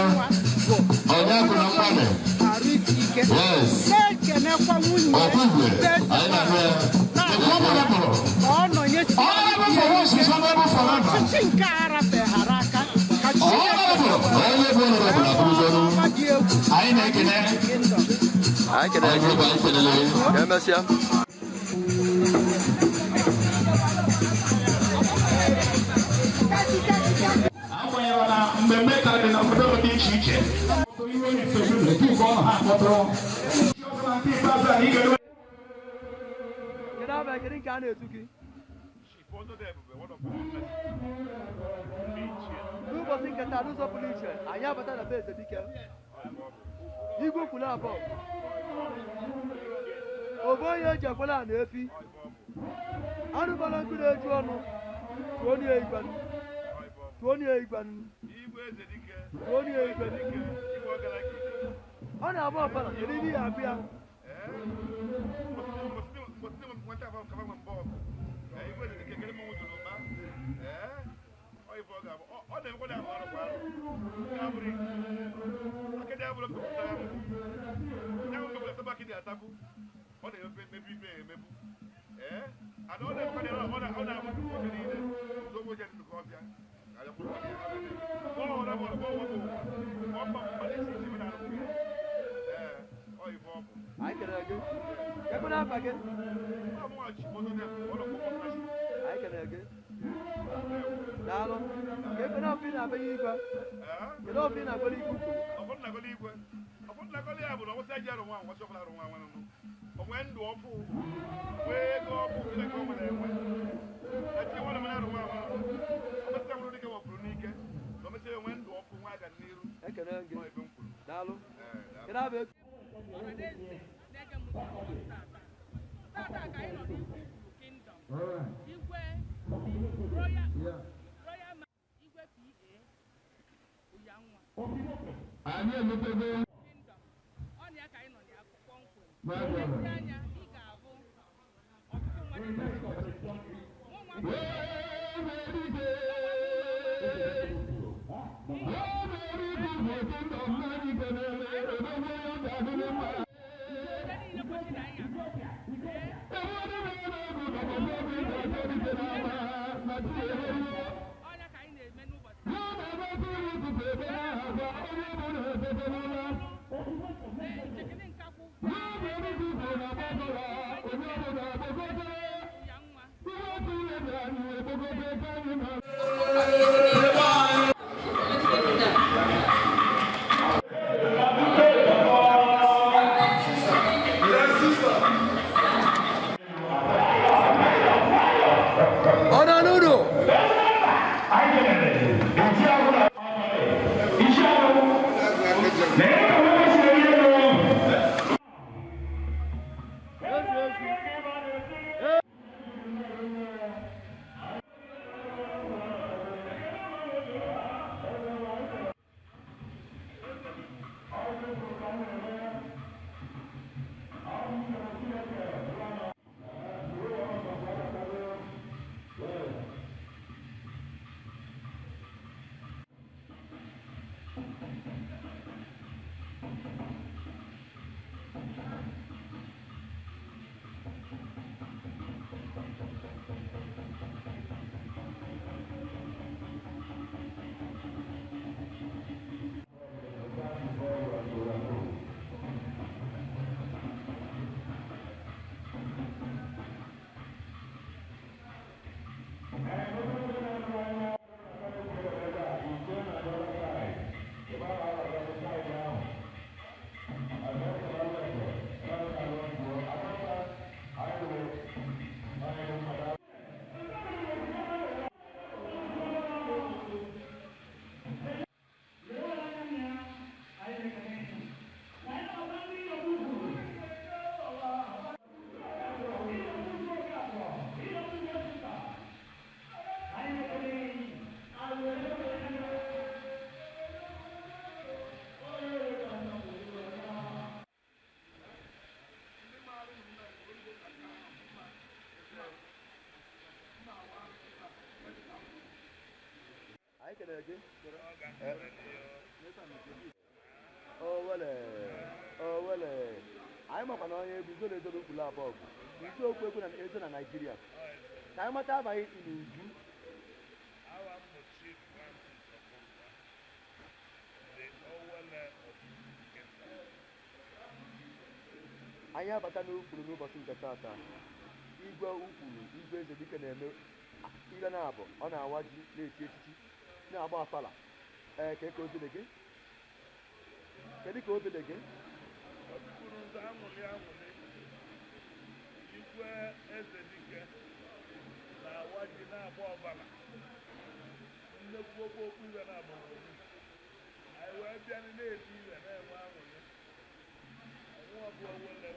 Speaker 10: onye bụ na mmadụ.
Speaker 3: Arụ isi ike.
Speaker 10: Yes.
Speaker 3: Na-ekenekwa nwunye ya,
Speaker 10: Ọkụgwe,
Speaker 3: bụ eze
Speaker 10: anyị na-ahụ ya.
Speaker 11: The honorable,
Speaker 3: ka ọ nọnyesi
Speaker 11: honorable for once is honorable forever.
Speaker 3: ọchịchị nke a rafeghara aka ka Chineke
Speaker 11: Honorable,
Speaker 10: Onye bụ honorable abụrụgolu.
Speaker 3: ọma dị egwu
Speaker 11: anyị na-ekene.
Speaker 3: kingdom.
Speaker 2: Anyị kelere
Speaker 10: Anyị
Speaker 2: gị.
Speaker 10: bụ anyị kelele.
Speaker 2: Ka emesịa.
Speaker 11: Agbanyeghị na mmemme karịrị na obodo dị iche iche. Iwe na-efeju n'etiti nke ọ nọ ha akpọtụrụ. Nke ikpeazụ a na ị ga-enwe
Speaker 2: Kedu abalị kedu nke a na-etu gị? N'ụbọchị nke taa n'ụzọ pụrụ iche, anyị abata na be eze dike. Igwe ukwu na abụọ. Obu onye eji ekwela na efi. Anụ gbara nkụ na-eju ọnụ. Tụọ onye igwe. Tụọ onye igwe. Tụọ onye igwe. Ọ na-agba ọbara, kedu ihe ya abịa? Anyị kelere gị. Ekwe n'afa gị. Anyị kelere gị. Daalụ. Ka ekwe n'ọfụ ị na-abịa igwe. Kedu ọfụ ị na-agwara igwe ukwu?
Speaker 12: Onwe ndụ ọfụ wee ego ọfụ Chineke o nwere enwe etinye nwanne m na-arụ nwa anwụ omesịa nwụrụ dike wepụrụ n'ike na omesịa enwe ndụ ọfụ nwa aga n'iru.
Speaker 2: Ekele gị.
Speaker 12: Ọ ebe m kwuru.
Speaker 2: Daalụ.
Speaker 12: Ee, daalụ.
Speaker 2: Kedu abụ
Speaker 3: Ọhaneze na-ege m ntị n'ụbọchị tata. Tata ka anyị nọ n'Igwe Ukwu Kingdom. Igwe Royal Royal Igwe PA Uyanwa
Speaker 10: Anyị emepego.
Speaker 3: Kingdom. Ọ na ya ka anyị nọ na ya kpọmkwem. Ilezi anya ị ga-ahụ ọtụtụ mmadụ dị iche iche. Mụ nwa bụ Ebe niile kwesịrị
Speaker 13: Ọnya ka anyị na-eme n'ụbọchị nchekene nkakwụ ya nwa.
Speaker 2: Anyị kelere gị. Owele owele, anyị makwa na onye egwu izo na-ezo n'ukwulu abụọ bụ izu okwu egwu na ezo na Naịjirịa ka anyị mata abaghị n'uju.
Speaker 14: Awa m bụ Chief Francis Okonkwo, the Owele of Kingdom.
Speaker 2: Anyị abata n'ukwuru n'ụbọchị nke taata. Igwe ukwuru, igwe eze dike na-eme ire na abụ, ọ na-awa ji, na-echi echichi, na-agba afala. Ee, ka obi dị gị? Kedu ka obi dị gị?
Speaker 14: Obi kwuru ụzọ aṅụrị aṅụrị. Igwe eze dike na-awa ji, na-agba ọbara. Nnekwu okwu okwu iwe na-agba obodo. Anyị wee bịa na-eti iwe na-enwe aṅụrị. Ọnwụ ọbụ Owele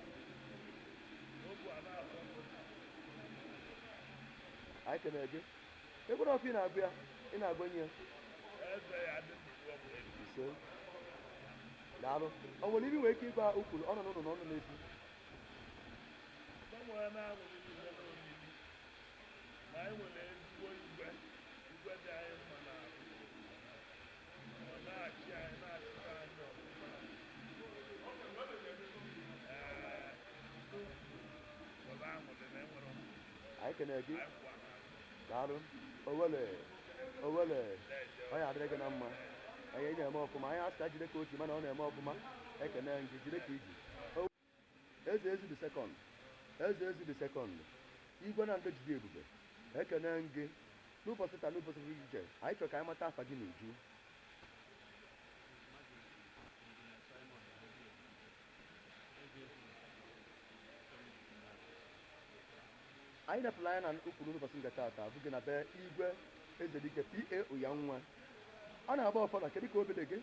Speaker 14: obu a na-atọ ndụ.
Speaker 2: Anyị kelere gị. Ekwere ọkụ ị na-agụ ya, ị na-agụ enyi ya.
Speaker 14: Eze ya dị nnukwu ọbụla ebi.
Speaker 2: Ise, daalụ. Ọ nwere ibi nwere ike ịgwa ukwuru ọ nọ n'ụlọ na ọnụ n'ezi?
Speaker 14: Gbanwee na-aṅụrị niile n'omimi. Ma anyị nwere ezigbo igwe, igwe dị anyị mma n'ahụ. Ọ na-achị anyị, na-achịkwa anyị ọfụma. Ee, were aṅụrị na enwere m.
Speaker 2: Anyị kelere gị.
Speaker 14: Anyị kwa n'azụ.
Speaker 2: Daalụ. Owele owele, ọ ya adịrị gị na mma. Anyị na-eme ọfụma, anyị asị ka jide ka ochi mana ọ na-eme ọfụma. Ekene gị, jide ka iji. Eze ezi the second, eze ezi the second, igwe na ndo jide ebube, ekene gị n'ụbọchị taa, n'ụbọchị dị iche. Anyị chọrọ ka anyị mata afa gị n'uju. Anyị nepụrụ anya na ụkpụrụ n'ụbọchị nke taata abụghị na be igwe ezedike pa ụya nwa ọ na-agba ọfọla. Kedu ka obi dị gị?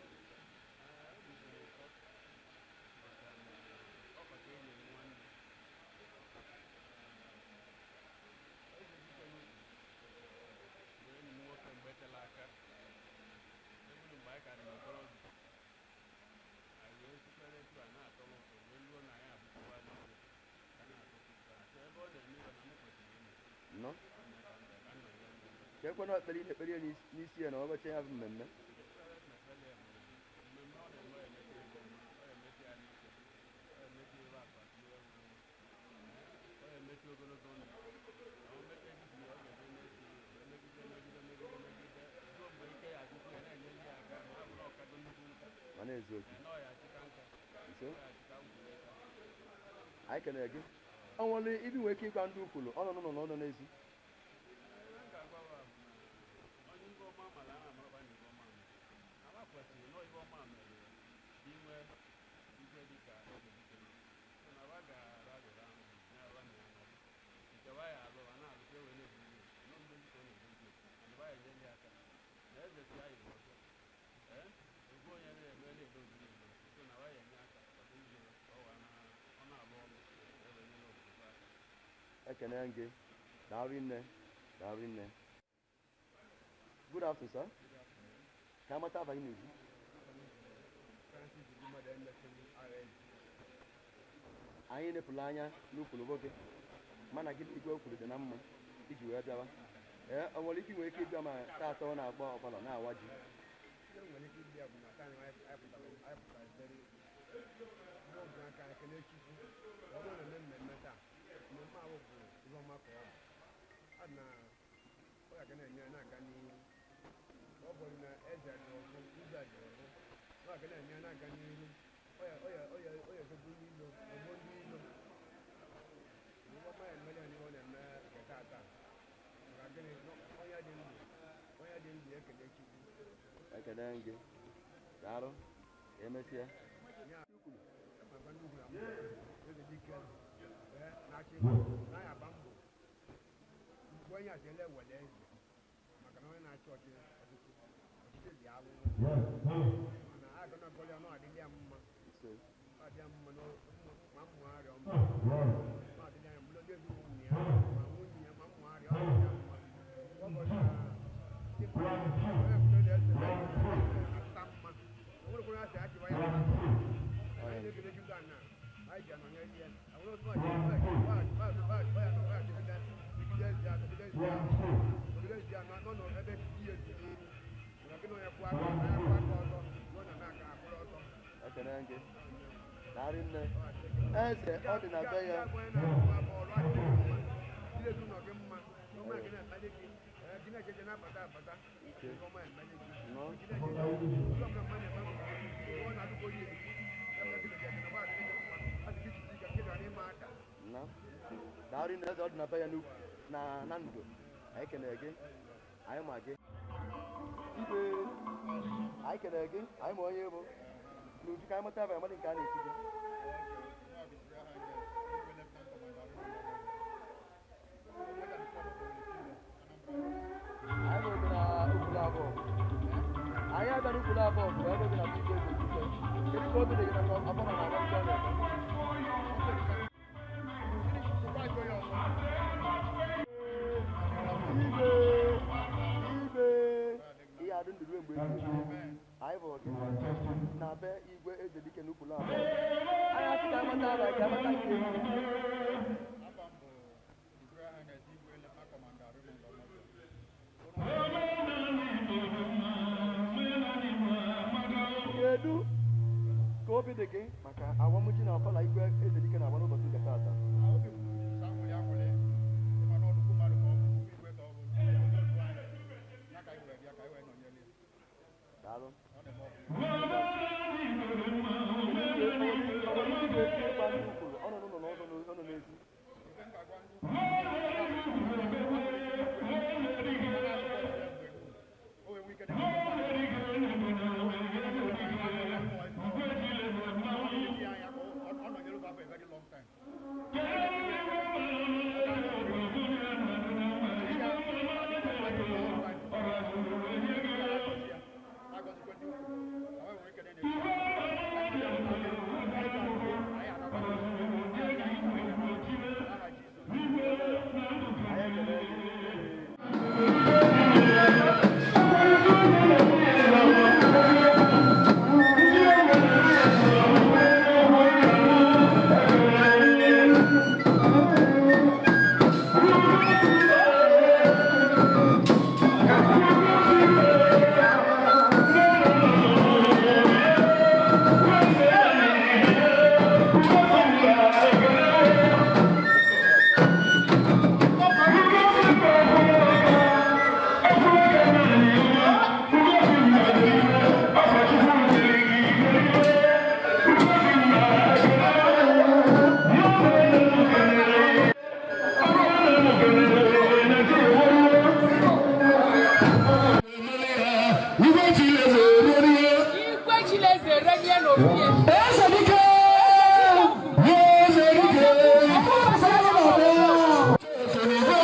Speaker 15: Enyi m nwoke, mgbe tela aka ebulu mgbe anyị ka dị n'okorobịa, anyị wee sitere etu a na-atọrọ ụtọ wee luo na anyị abụkwa n'igwe ka na-atọkwu so ebe ọ na-eme ibe na m kwesịrị ime.
Speaker 2: Nnọọ.
Speaker 15: Ọ na ka m bịa ka m nọrọ ya n'ihu.
Speaker 2: Ka ekwe na ekpere ị na-ekpere ya n'isi ya na ọ gọcha ya bụ mmemme.
Speaker 15: Ekpere m na-ekpere ya bụ na mmemme ọ na-eme, ọ emete ego ọma, ọ emete ya n'ike, ọ emete ebe akụ akụ, ihe nwe nwe.
Speaker 2: Na-eziokwu.
Speaker 15: Na ọ ya achịka nka.
Speaker 2: Ise.
Speaker 15: Ọ ya achịka nkwuleta.
Speaker 2: Anyị kenere gị. Ọ nwere ibi nwere ike ịgwa ndị ukwulu ọ nọ n'ụlọ na ọ nọ n'ezi.
Speaker 15: Ihe m ga-agwa wa bụ na onye ibe ọma mara a na-amarakwa na ibe ọma mere. Ala kwesịrị na ibe ọma mere inwe igwe dịka eze dike. So na wa ga-aralịrị ahụ na wa na ya nọdụ. Nke wa ya alụ, wa na-alụ ka e wee na-ebuli elu. Na ndozi ka ọ na-edozi. And wa ya enyere ya aka. Na eze si anyị bụ ọzọ. Ee, egwu onye na-eme na-edozi na-edozi. So na wa ya enye aka kwado igwe ka ọ wee ọ na-alụ ọrụ ka e wee nyere obodo aka.
Speaker 2: Ekene gị. Daalụ nne. Daalụ nne. Good afternoon, sir. Ka amata afa gị n'uju.
Speaker 16: Francis Ugumada MSN RN.
Speaker 2: Anyị nepụrụ anya n'ukwulu nwoke mana gị na igwe ukwulu dị na mma iji wee bịawa. Ee, ọ nwere ike inwe ike ịbịa ma taata ọ na-agba ọbala na-awa ji.
Speaker 16: Ihe m nwere ike ịbịa bụ na taa anyị anyị pụtara very n'oge aka ekele Chukwu ka ọ bụrụ na eme mmemme taa, mmemme ahụ bụ ihe ọma ka ọ bụ a na ọ ga na-enye na-aga n'ihu. Ọ bụrụ na eze dị ọzọ, igwe dị ọzọ, ọ ga na-enye na-aga n'ihu. Ọ ya ọ ya ọ ya ọ ya ezogbo ndị ilo, ogbo ndị ilo. Ihe ọma ya emere ya n'ihe ọ na-eme nke taata. Maka gịnị? Onye dị ndụ, onye dị ndụ ekele Chukwu.
Speaker 2: Ekene gị. Daalụ. Ka emesịa.
Speaker 16: Ya, ama ndị ugwu na mbụ, eze dike, ee, na-achị, na-agba mbọ. Mgbe onye adịla ewele eze, maka na onye na-achị ọchịchị ọchịchị ọchịchị dị ahụhụ. Mana a ga na-agọlị ya na ọ adịla ya mma.
Speaker 2: Ise.
Speaker 16: Ọ adịla ya mma ma mmụ arịọ mma. Ọ adịla ya mma ndị ezinụlọ ya, ma nwunye ya, ma mmụ arịọ, ọ adịla ya mma. Ọ bụ na ndị mmadụ, onye ọbụla na-ese na-ata mma. O nwere onye asị achịwa ya mma. Anyị na-ekele Chukwu a na anyị ji anọnyere ya. Àwọn otu a ji nọ n'ebe ihe dị n'ihu. Maka gịnị onye kwụ aka, onye kwụ aka ọtọ, ruo na na-aka akwụrụ ọtọ.
Speaker 2: Ekene gị. Daalụ nne. Eze ọ dị na be ya. Nnọọ. Nnọọ. Daalụ nne, eze ọ dị na be ya n'ukwu na na ndụ. Anyị kenere gị. Anyị ma gị. Igwe. Anyị kenere gị. Anyị ma onye bụ. N'uju ka anyị mata ebe amadị nke a na-eti gị. Anyị bụ na ukwulu abụọ. Anyị abịa n'ukwulu abụọ bụ ebe dị na Igwe eze dike. Kedu ka obi dị gị maka ọbụla na agba ndị ọ na-eme? Igwe, igwe, ihe adị ndụ ruo mgbe ebighị ebi. Anyị bụ gị na be igwe eze dike n'ukwulu abụọ. Anyị asị ka amata aba ka amata nke ewu. Kedu ka obi dị gị maka awamji na ọfala igwe eze dike na-agba n'ụbọchị nke taata? Daalụ. Ọ nwere ike ga-esi ịgba ndị ukwulu ọ nọ n'ụlọ na ọ nọ n'ezi.
Speaker 13: chila eze renye n'obi ya.
Speaker 11: Eze dike! Eze dike! Igwe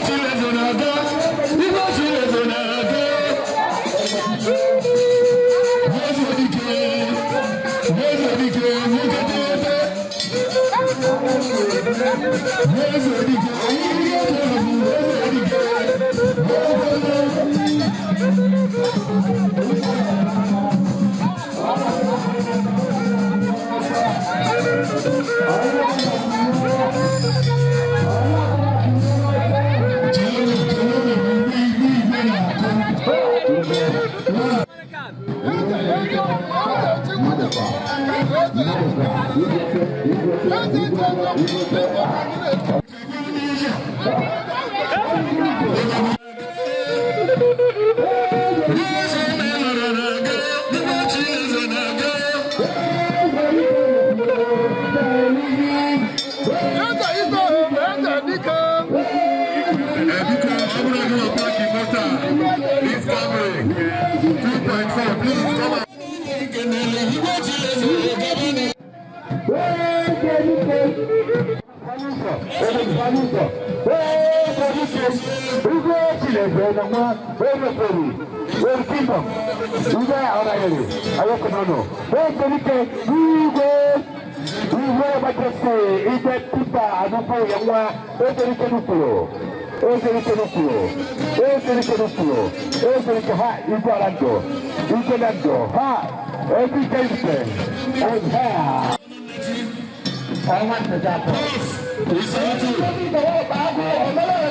Speaker 11: Chineke na-aga! Igwe Chineke na-aga!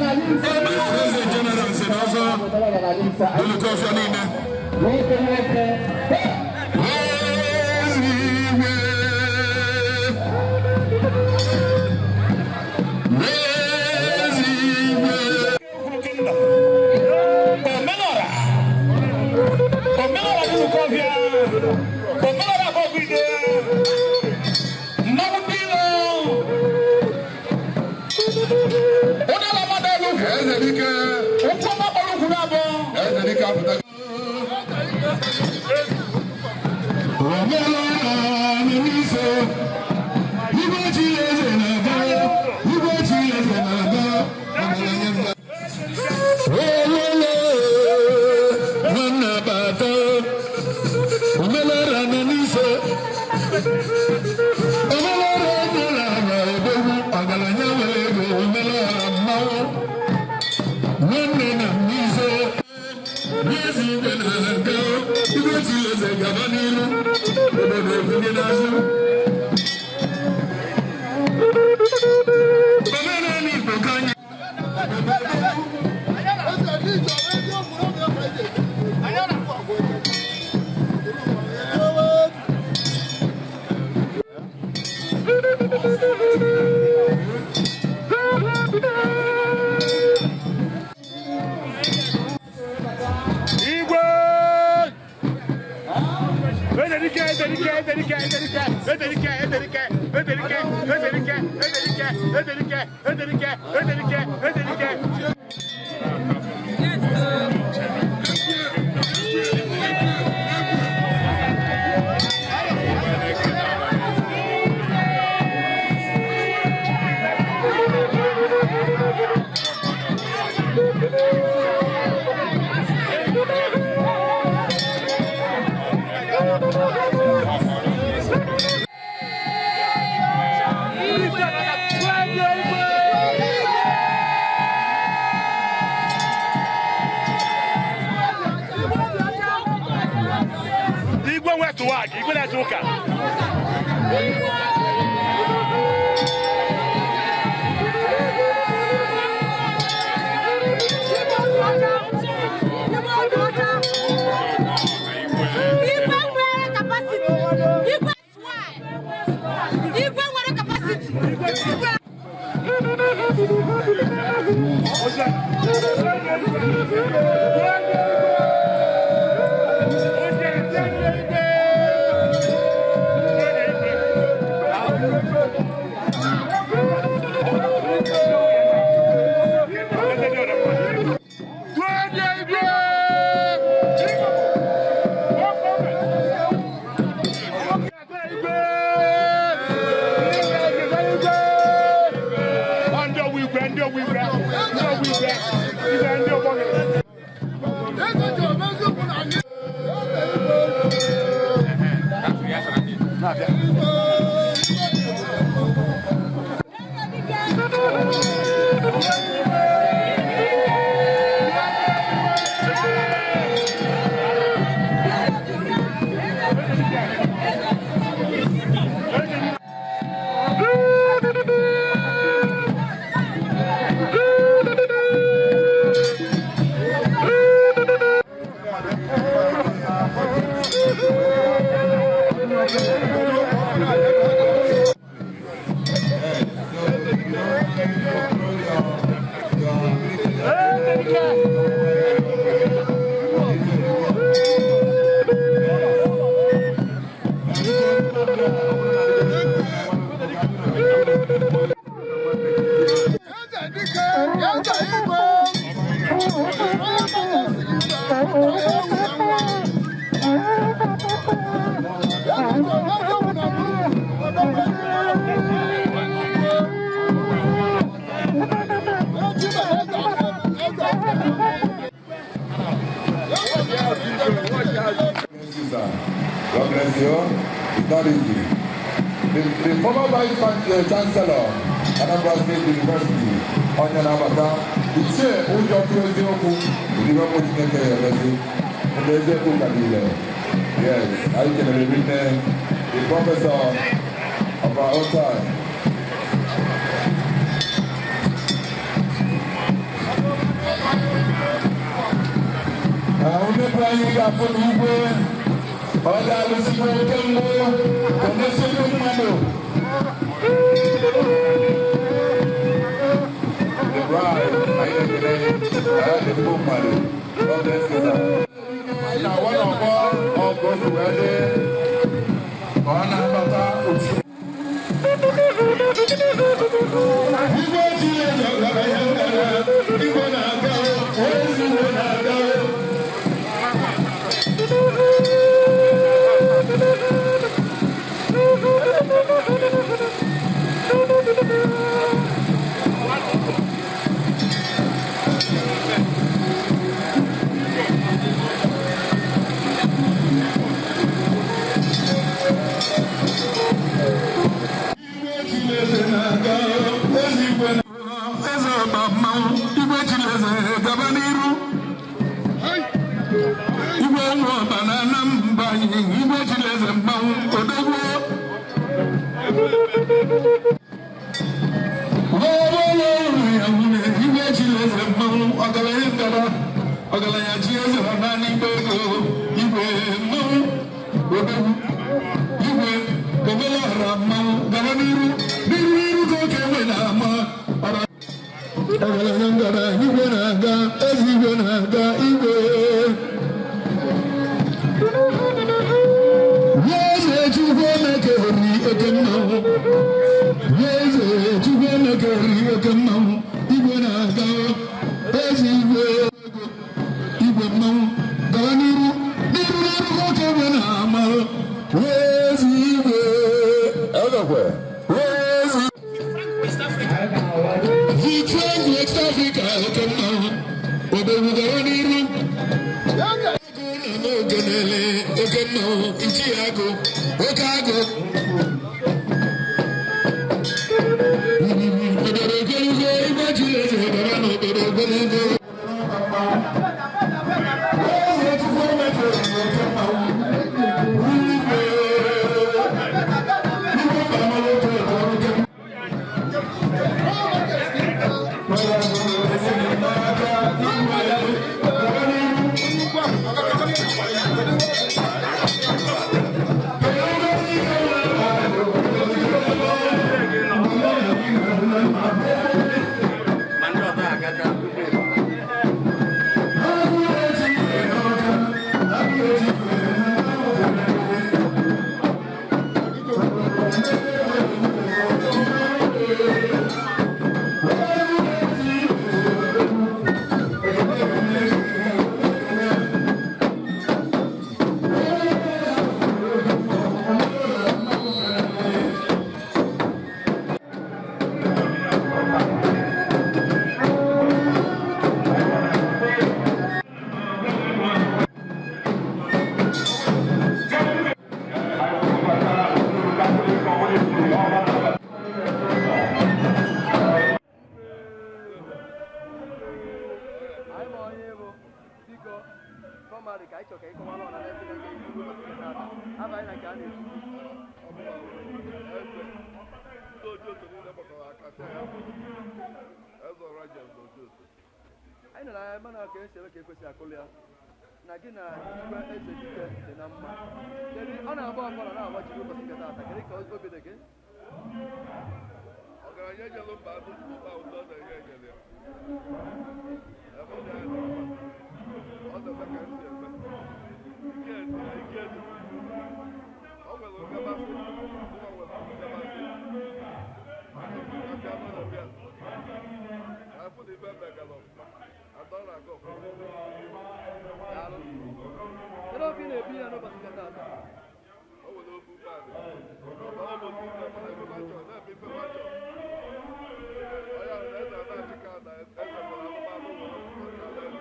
Speaker 11: Eze dike! Eze dike! Nwoke dị ebe! Eze dike! Eze dike!
Speaker 12: Na-abịa.
Speaker 6: God bless you. It's not easy. The former Vice Chancellor, Anambra State University, Onye Nabata, Ichie Ụjọ Eziokwu, Ụdịrị ọmụ Chineke ya emezi, ndị eziokwu ka niile. Yes, anyị kelere rinne, the professor of our own time.
Speaker 10: Mmepe anyị ga-afụ n'igwe ọ ga-alụsikwa oke mgbu ka na-esogbu mmadụ.
Speaker 6: The bride, anyị na-ekele ezigbo mmadụ. God bless you, sir. Na one of all goes wee dị ka ọ na-abata otu.
Speaker 10: Igwe Chineke ọgara ihe ngara, igwe na-aga, ezi igwe na-aga. Igwe nwa ọba na Anambra igwe Chineze mmanwụ odogwu. Igwe Chineze mmanwụ ọgaranya ngara ọgaranya chi eze ọ naanị igbe ego igwe mmanwụ odogwu igwe kobele ọra mmanwụ gara n'iru n'iru n'iru ka oke nwe na-ama ọra ọgaranya ngara igwe na-aga eze igwe na-aga igwe. Eze Chukwu emekeri oke mmanwụ. Eze Chukwu emekeri oke mmanwụ. Igwe na-aga eze igwe igwe mmanwụ gara n'iru n'iru n'iru ka oke nwe na-ama. Eze igwe
Speaker 6: Elokwe.
Speaker 10: eze Victor West Africa oke mmanwụ odogwu gara n'iru. Ogenele oke mmanwụ nchi agụ oke agụ obodo ogologo igwe Chineke gara n'obodo ogologo. Eze Chukwu emekeri oke mmanwụ igwe igwe mmanwụ oke oke.
Speaker 2: Anyị nere anya mana ka esi eme ka ekwesị akụlụ ya na gị na Igwe Ezedike dị na mma. Kedu ọ na-agba ọfala na-agba jiri ụbọchị nke taata, kedu ka obi dị gị?
Speaker 14: Ọgaranya ejelu mba atụ mba ụtọ na-enye enyere ya. Ebe ọ dị anya mma. Ọ na-eme ka esi eme. Ike dị ya, ike dị. O nwere nkabasị, ụwa nwere nkabasị. Aka mmadụ bịa. Afụ na ife megara ọfụma. Atọ na-aga ọfụma.
Speaker 2: Daalụ. Kedu obi na-ebi ya n'ụbọchị nke taata?
Speaker 14: O nwere ofu mmadụ. Ọ bụ otu ife mana ebe machọ, na-eme ife machọ. Onye ahụ na eze na-achị ka na eze nwere alụmalụ nwere ọchị ala eze.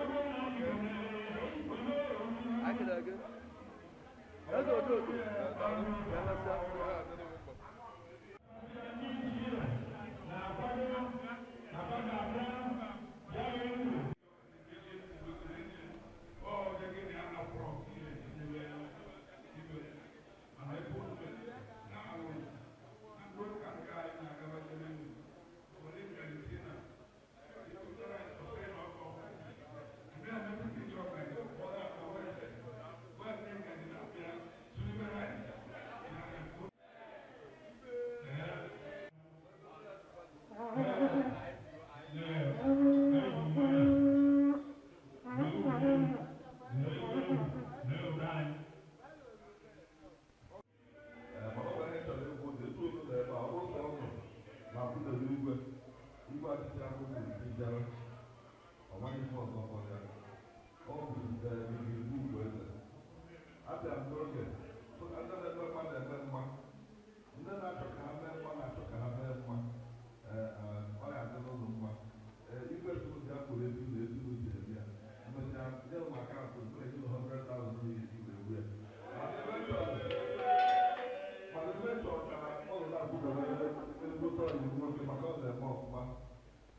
Speaker 2: Anyị kelere gị. Eze Ojoto. Ya mesịa.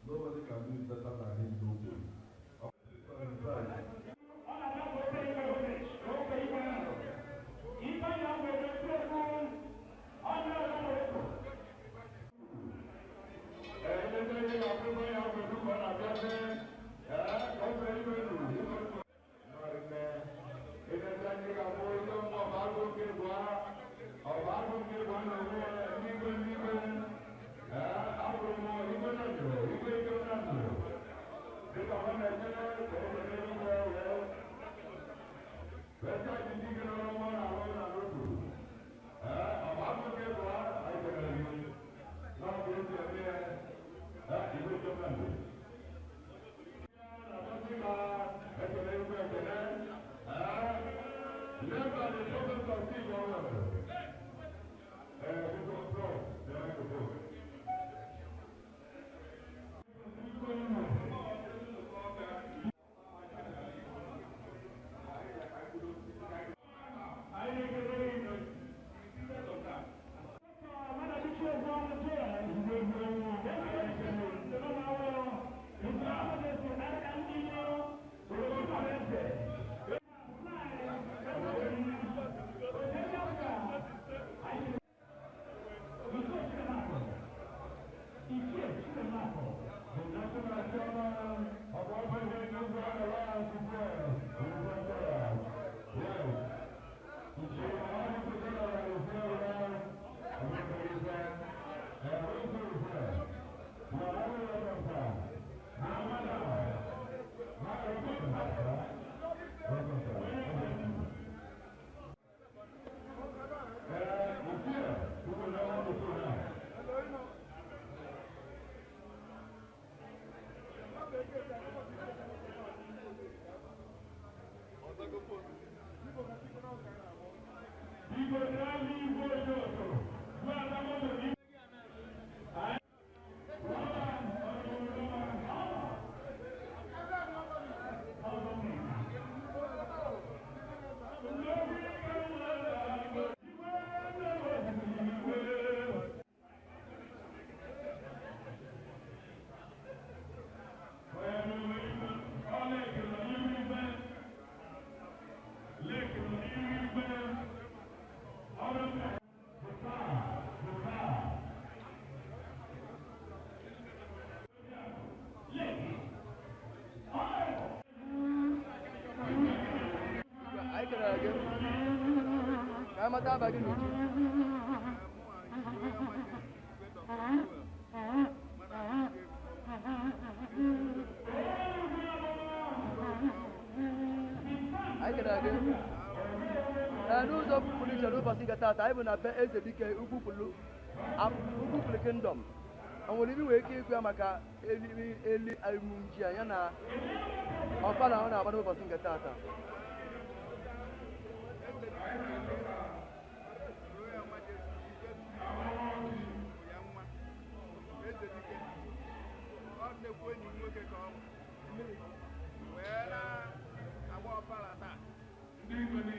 Speaker 10: Nobody can do it better than him, nobody.
Speaker 2: Kọwata aba gị n'uju. Anyị kelere gị. Ee, n'ụzọ pụrụ iche n'ụbọchị nke taata, anyị bụ na be Eze Dike Ugwukwulu Ugwukwulu Kingdom. O nwere ibe nwere ike ikwu ya maka elili eli emume ya na ọfala ọ na-agba n'ụbọchị nke taata?
Speaker 12: Eze Dike, ọ nnekwu enyi m nwoke ka ọ bụ wee na-agba ọfala taa na iri ji.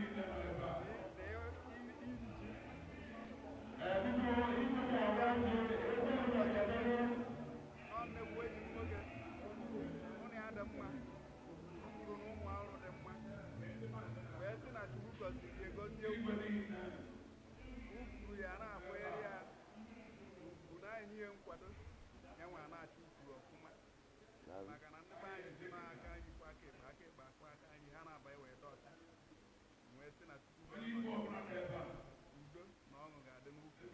Speaker 12: Ọ nnekwu enyi m nwoke, mụ na ya dị mma, kwuru na ụmụ ọrụ dị mma, wee sị na Chukwu gọziri ya, gọzie ukwuru ya, na-akwanyere ya ugwu, na-enye ya nkwado ya, nwa na-achọ ukwuru ọfụma, maka na ndị be anyị si n'aka anyị kwa aka ekpe, aka ekpe akwa aka anyị, ha na-abanye wee dị ọcha, wee sị na Chukwu ga-agọzi, udo na ọṅụ ga-adị n'ukwu,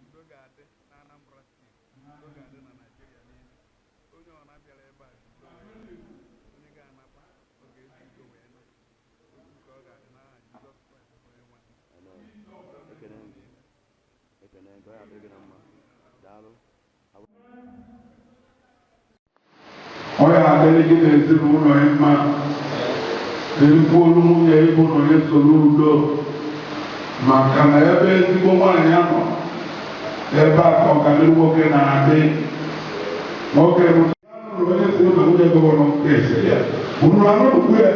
Speaker 12: udo ga-adị na Anambra Steeti, udo ga-adị na Naịjirịa niile. Onye ọ na-abịara ebe a ji udo wee bịa. Onye ga-anakwa, ọ ga-eji udo wee na okwu ka ọ ga-adị n'aha Jizọs Kraịst bụ onye nwe anyị.
Speaker 2: Amen. Ekene gị. Ekene gị, ọ ya adịrị gị na mma. Daalụ.
Speaker 17: Ọ ya adịrị gị na ezinụlọ gị mma. Dịrịkwuolu nwunye ịbụ na onye soro udo, maka na ebe ezigbo nwaanyị nọ, ebe a ka ọganihu nwoke na-adị. Nwoke bụ ya nụrụ onye si na nwunye gọvanọ nke ese ya unu anụrụkwu ya.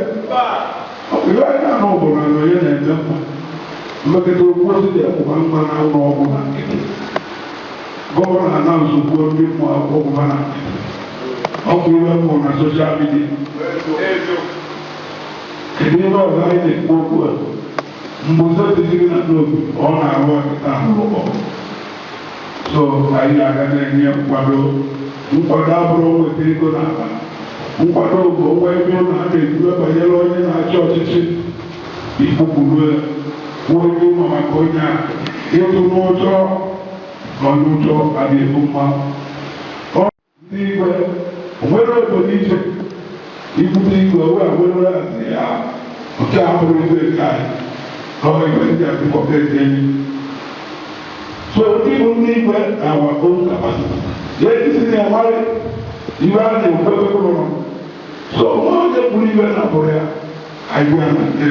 Speaker 17: Ọ bụ ihe anyị na-anụ bụ na onye na-eme mma mmekọta okwu ozi dị akwụkwọ mma na ụlọ ọgwụ na nkịtị. Gọvanọ na-nsogbu ndị ụmụ akwụkwọ ọgwụ na nkịtị. Ọ bụ ihe m hụrụ na social media. Kedu ihe ọzọ anyị na-ekwu okwu a? Mgbe ụzọ na n'obi ọ na-arụ ọkịta ahụrụ, so anyị aga na-enye nkwado. Nkwado abụrụ nweta ego n'akpa. Nkwado bụ onwe ebe ụlọ a na-ekwuru banyere onye na-achị ọchịchị, ikpukpuru ya, kwuo onye ụmụ maka onye a ịtụ n'ụjọ na onye ụjọ adịghị ebu mma. Ndị igwe onwere obodo iche ibute igwe owe nwere asị ya nke a bụrụ igwe nke anyị na ọ igwe ndị a dịkọta eze enyi. So ndị bụ ndị igwe na our own capacity ya ejisi na amarị iwe a na-ekwu ebe rụrụ. So nwa onye kwuru iwe na abụrụ ya anyị gwa na ndị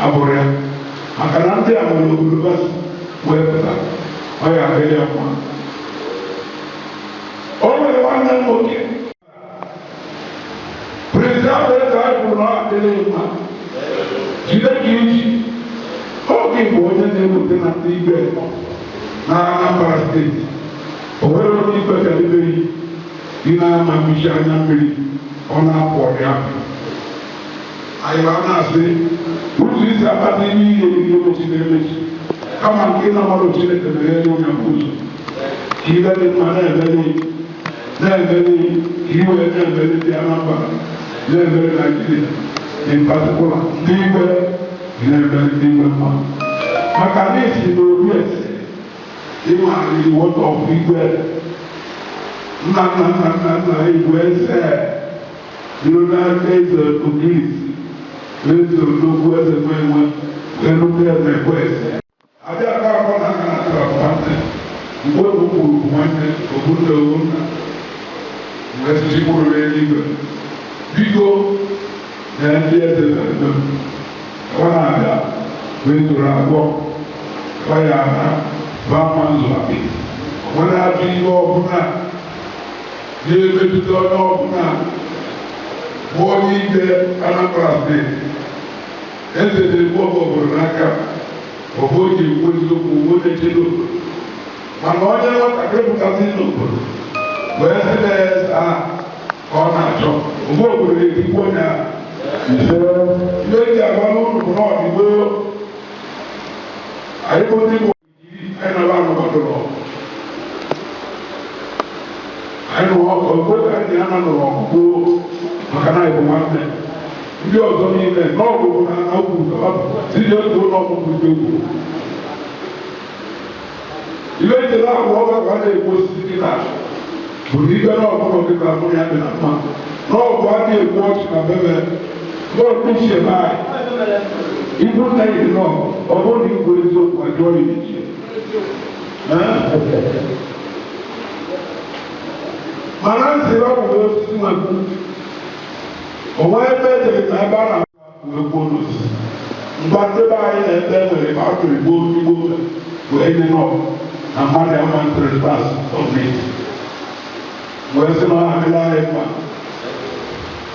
Speaker 17: abụrụ ya, maka na ndị a nwere obodo basi wee pụta, ọ ya adịrị ya mma. O nwere nwanne m nwoke, President eze, anyị kwuru na ọ adịrị mma. Jide ka iji oge bụ onye na-eweta na ndị igwe na Anambra Steeti. O nwere onye igwe bịarubeghị ị na-ama mmechi anya mmiri, ọ na-apụ ọrịa. Anyị ma na-asị ụzọ isi akpata ihe ihe eriri emechi na-emechi, kama nke ị na-amadụ Chineke meghere onye bụ ụzọ ka ibe dị mma na-emeli na-emeli, ka iwe na-emeli ndị Anambra, na-emeli Naijiria in particular. Ndị igwe na-emeli ndị igwe mma, maka na esi n'obi ese ịma iwọta ọfụ igwe nna nna nna nna nna igwe eze bido n'aka eze Ogirisi, eze Odogwu, eze Nwenwe, wee nụta eze ekwe eze abịa aka akọ na aka na atara nwanne mgbe o kwuru nwanne ogbunna ogbunna mgbe sisi kwuru n'eluigwe. Biko, na ndị eze ebe ọ na-abịa wee zoro abụọ ọ ya na ba mma nzụ akpị nwere ajọ ihe ọbụla na-emetụta onye ọbụla bụ onye ikpe Anambra Steeti. Eze na-egbu ọgụ obodo n'aka, ọ bụ o ji ekwu eziokwu, onye na-echedo obodo, mana onye nwatakịrị pụtasị n'obodo wee sị na eze a ka ọ na-achọ mgbe obodo ga-etigbu onye a ise. Ihe eji agba n'ụlọ bụ na ọdịgbo anyị bụ ndị bụ anyị nọrọ anụmadụ n'ọgụ, anyị nụrụ ọgụ oge anyị na nụrụ ọgụ gboo, maka na anyị bụ nwanne. Ndị ọzọ niile n'ọgụgụ na ugwu tinye otu ụlọ ọmụmụ ndị ugwu. Ibe nchere ahụ ọba ka a na-ekwu osisi kịta bụ na ibe n'ọbụla dị ka mụ ya dị na mma n'ọgụ a na-ekwu ọchị na bebe n'ọkụ uche be anyị. Ibu nna yi nọ ọ bụrụ na ikwu eziokwu ajụọ ya iche. Mana nsị ọ bụ osisi nwekwu onwe ebe ejere na ebe a na-akụ egwu n'osisi mgba ndị be anyị na ebe nwere ebe a tụrụ igbo igbo wee nye nọ na mmadụ ama trespass gọọmenti wee sị na ọ adịla anyị mma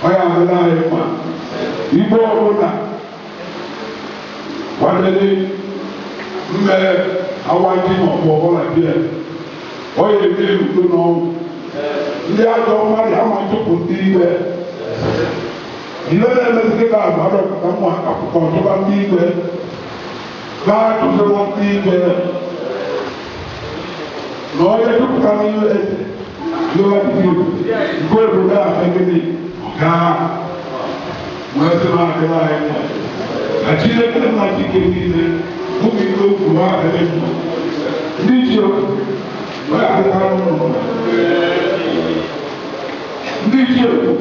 Speaker 17: ọ ya adịla anyị mma igbo ọbụla kwadebe mme awa ji ma ọ bụ ọbụla bịa ọ ya eme udo n'ọnwụ ndị ajọ mmadụ ama chụpụ ndị igwe ihe na-emezi ka agba dọkịta ụmụ akwụkwọ chụba ndị igwe na-achụzịla ndị igwe na onye chụpụta n'ihe eze nke obodo a megide gaa wee sị na adịla anyị mma na Chineke nna Chike niile ụmụ ihe okwu ha adịghị mma ndị ji okwu wee adịla ụlọ ndị ji okwu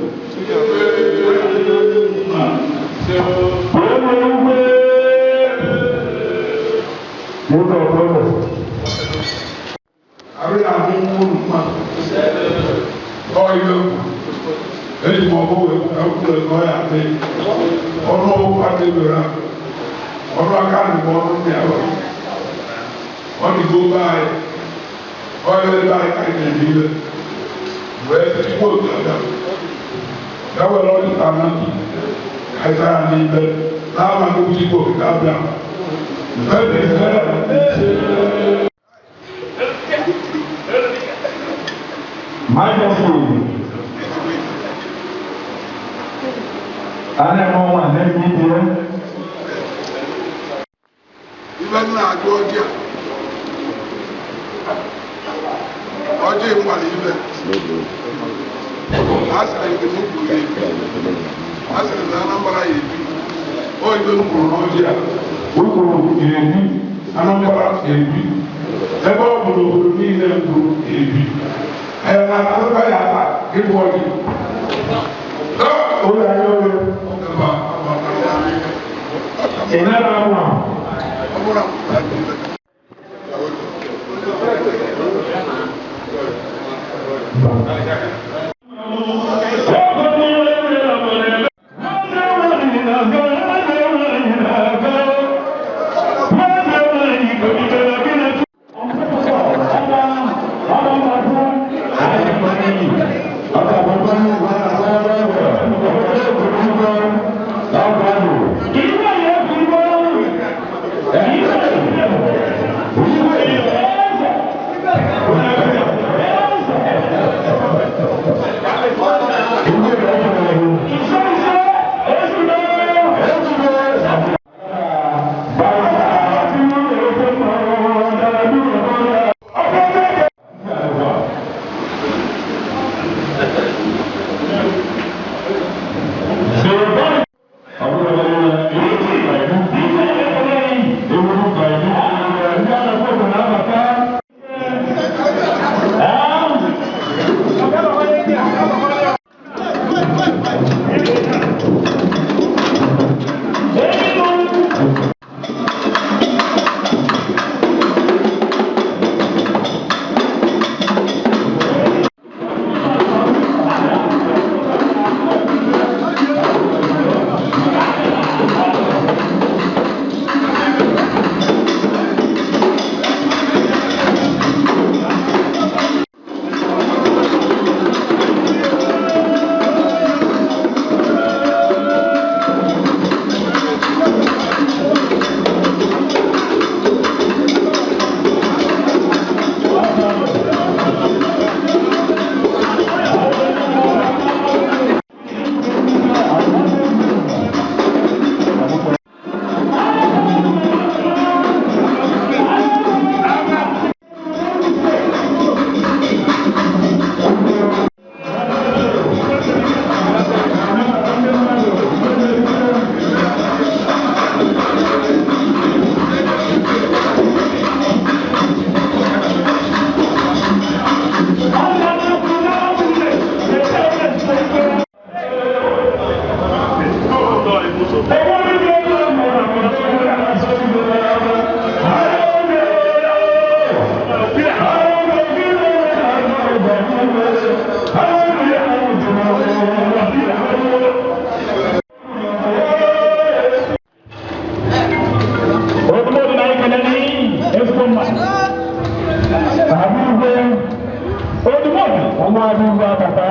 Speaker 11: Ụmụada ugwu abata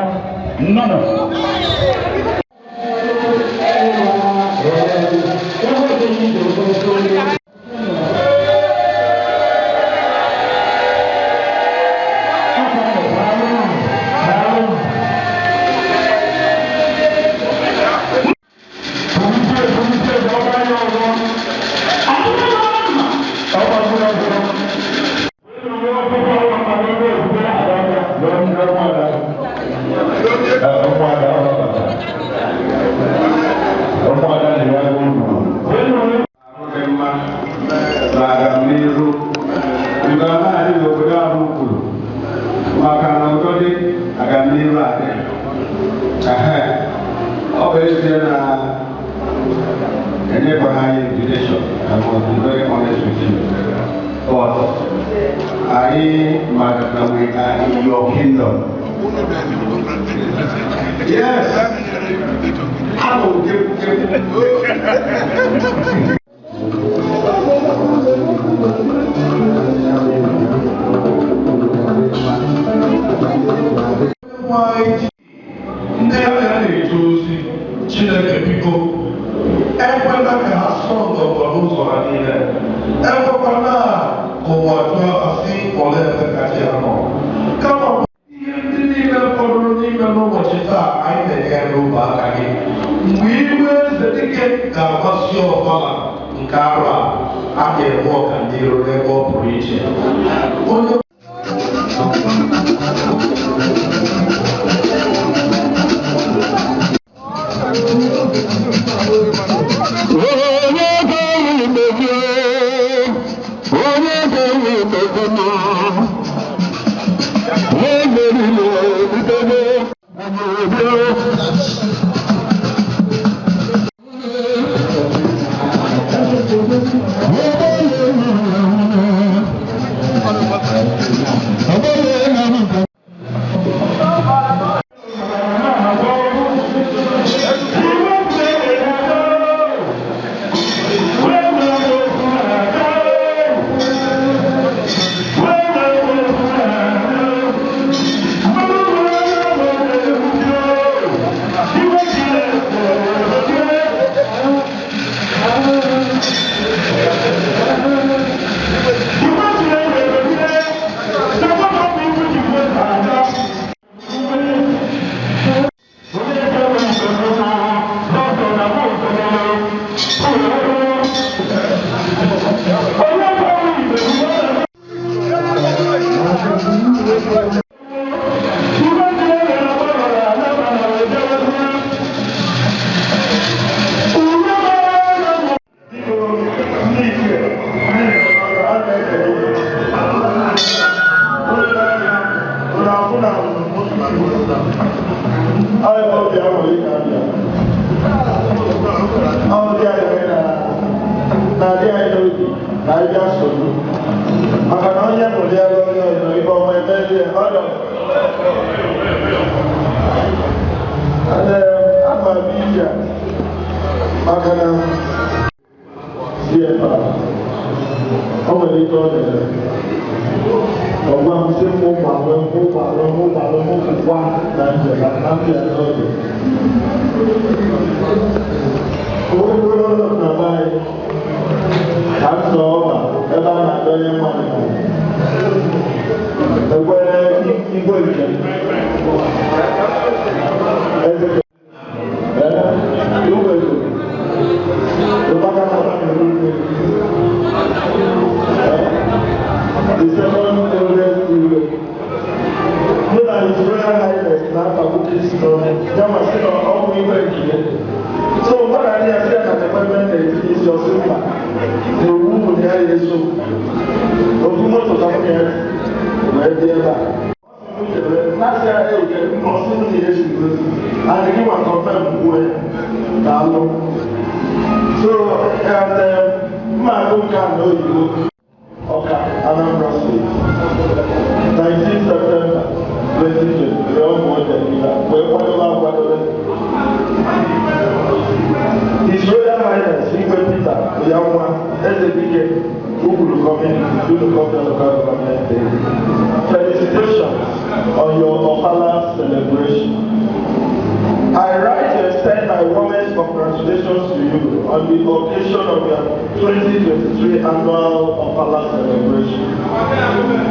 Speaker 11: nnọnọ.
Speaker 17: Ndị agha na-eje ozi Chineke biko ekwela ka ha sọọ ngọngọ n'ụzọ ha niile, ekwekwala ka ụwa jụọ asị ole ebe kacha ha nọ, kama ihe ndị niile fọdụrụ n'ime n'ụbọchị taa anyị na-enye ya n'obe aka gị. Mgbe Igwe Ezedike ga-agbasi ọfala nke arọ a ga-enwe ọganihu n'ebe ọ pụrụ iche. Onye
Speaker 6: His Royal Highness Igwe Peter Oyanwa Ezedike
Speaker 18: Ubulu community, Dunukofia local government area. Felicitations on your Ofala celebration. I write to extend my warmest congratulations to you on the occasion of your 2023 annual Ofala celebration.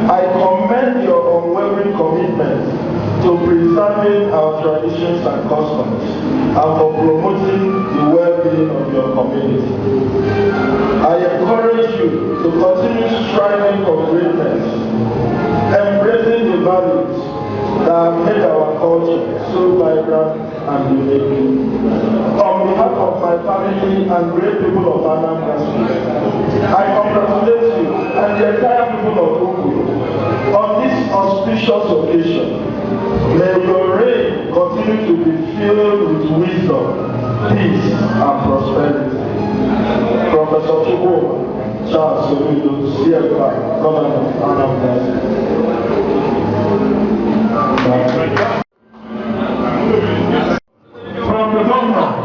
Speaker 18: I commend your unwavering commitment to preserving our traditions and customs and for promoting the well-being of your community. I encourage you to continue striving for greatness, embracing the values that have made our culture so vibrant and unique. On behalf of my family and great people of Anambra State, I congratulate you and the entire people of Ubulu on this auspicious occasion. May your reign continue to be filled with wisdom, peace, and prosperity. Professor Chukwuma Charles Soludo, CFR, Governor of Anambra State.
Speaker 17: From the governor.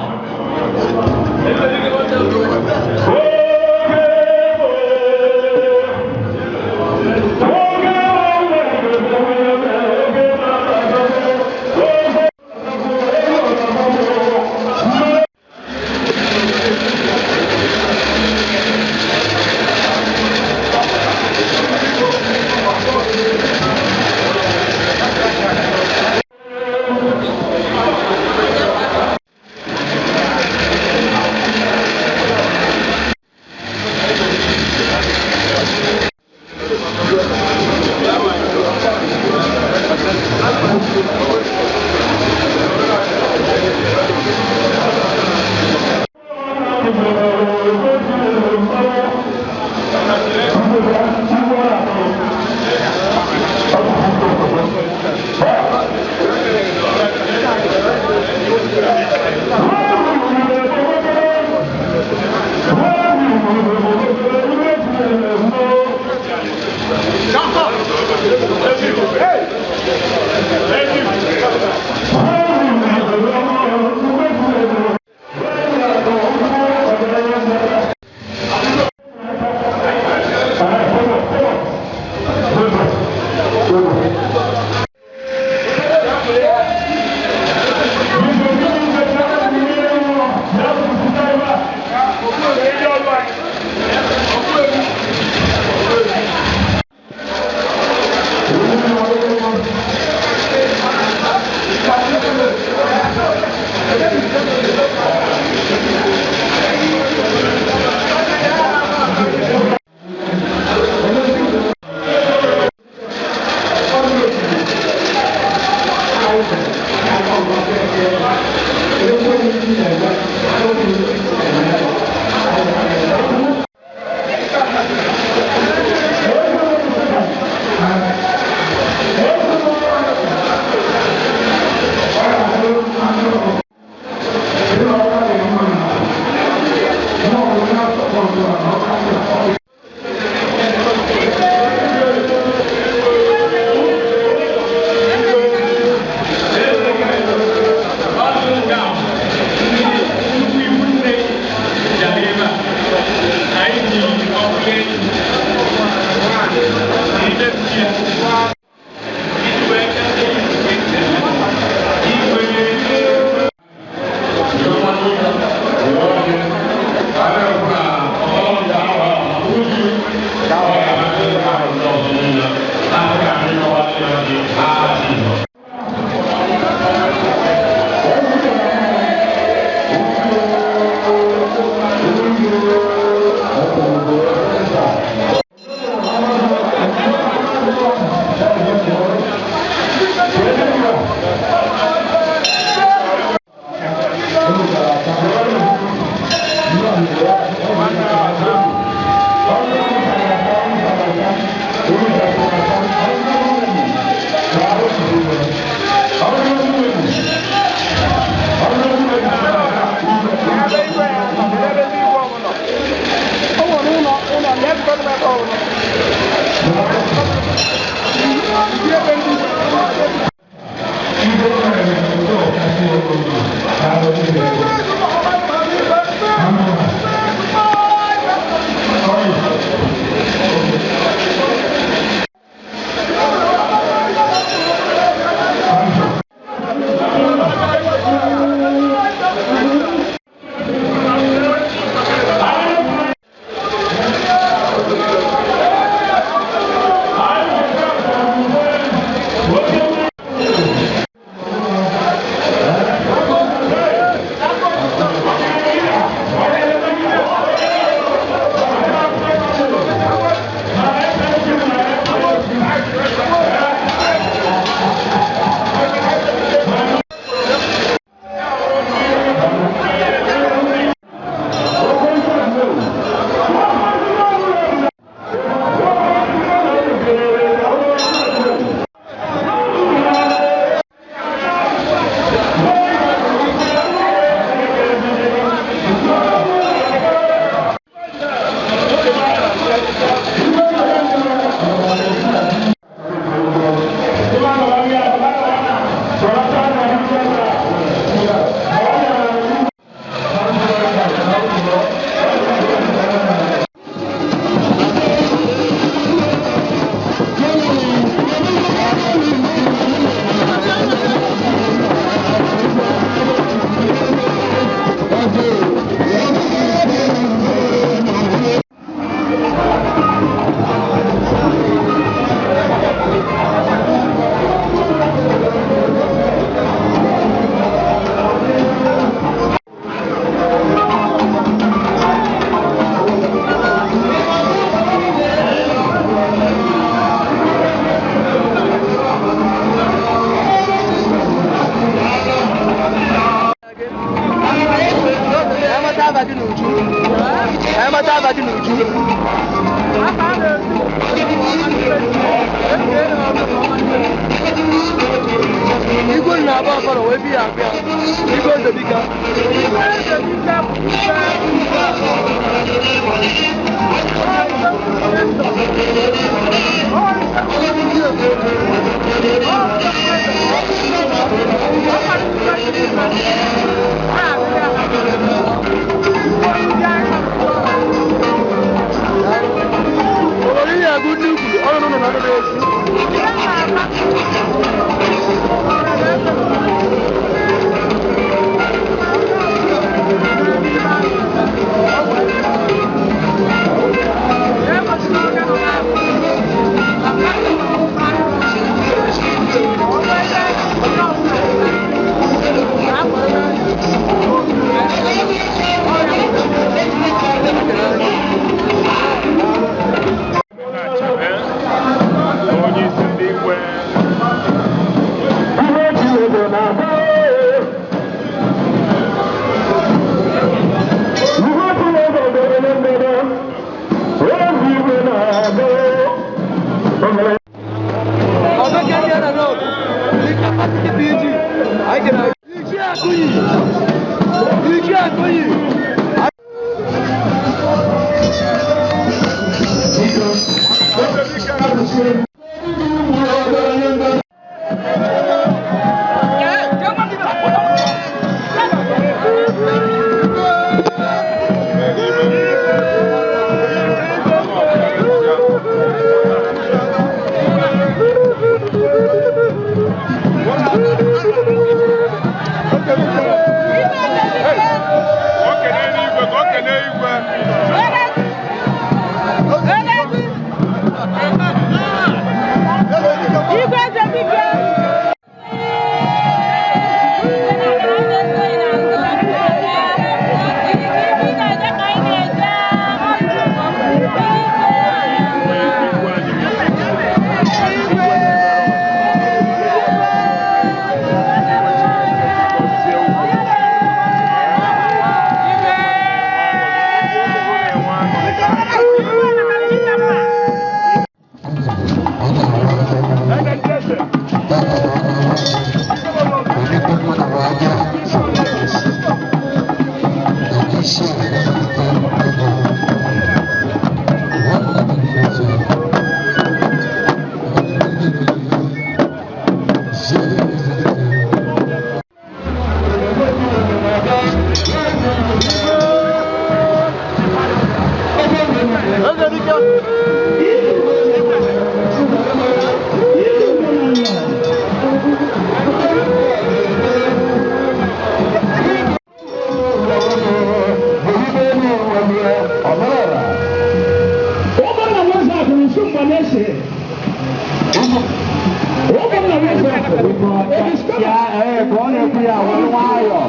Speaker 11: ka ọ na-ekwu ya were nwayọọ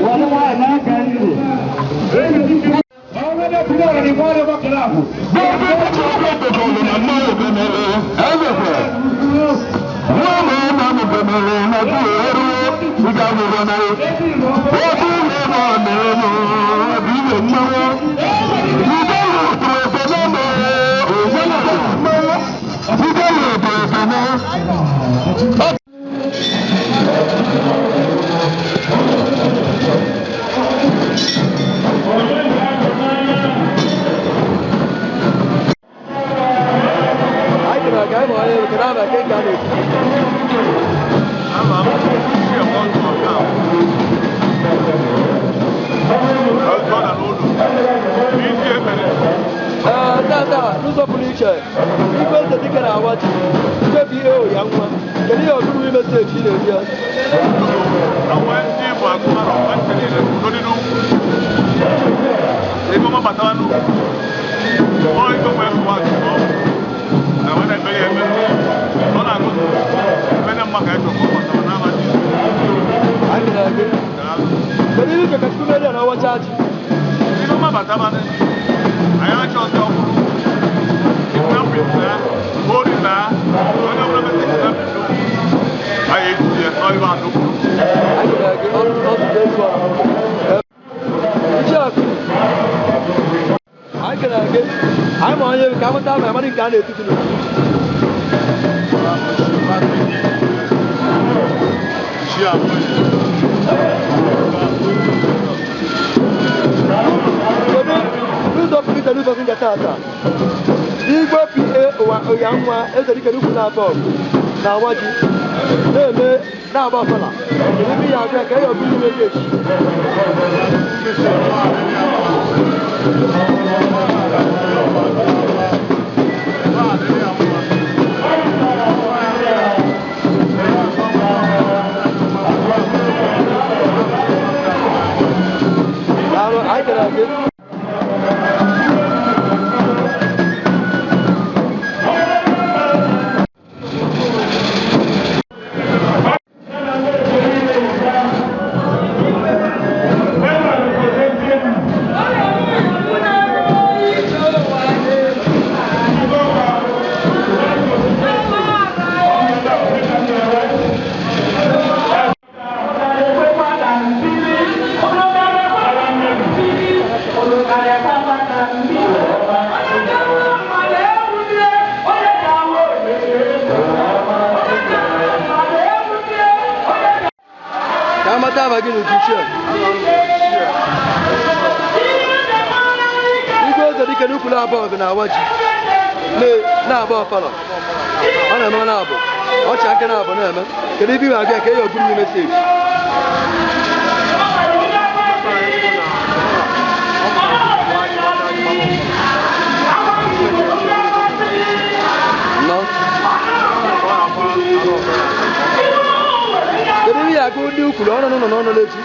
Speaker 11: were nwayọọ na-ege ntị.
Speaker 2: N'ụzọ pụrụ iche, igwe eze dike na-awa ji, igwe bụ ihe ya nwa, kedu ihe ọgụgụ ime steeti ị na-eri ya? Kedu ihe ka Chukwu mere ya na ọwacha ji? Anyị ma onye ka amụta ma amadị nke a na-etutu n'otu. Kedu n'ụzọ pụrụ iche n'ụbọchị nke taata, igwe PA Oyanwa eze dike n'ukwu na-abọ na-awa ji na-eme na-agba ọfala, kedu ebe ya abịa ka ya ọbụrụ ime echi? Anyị kere gị. Igwe eze dike n'ukwu na-abọ ọgụ na-awa ji na-agba ọfala, ọ na-eme na-abụ ọchị aka na-abụ na-eme. Kedu ibe iwe abịa ka e ọgụrụ meseji? Kedu ihe ya agụ ndị ukwuru ọnụ n'ụlọ n'ọnụ n'echi?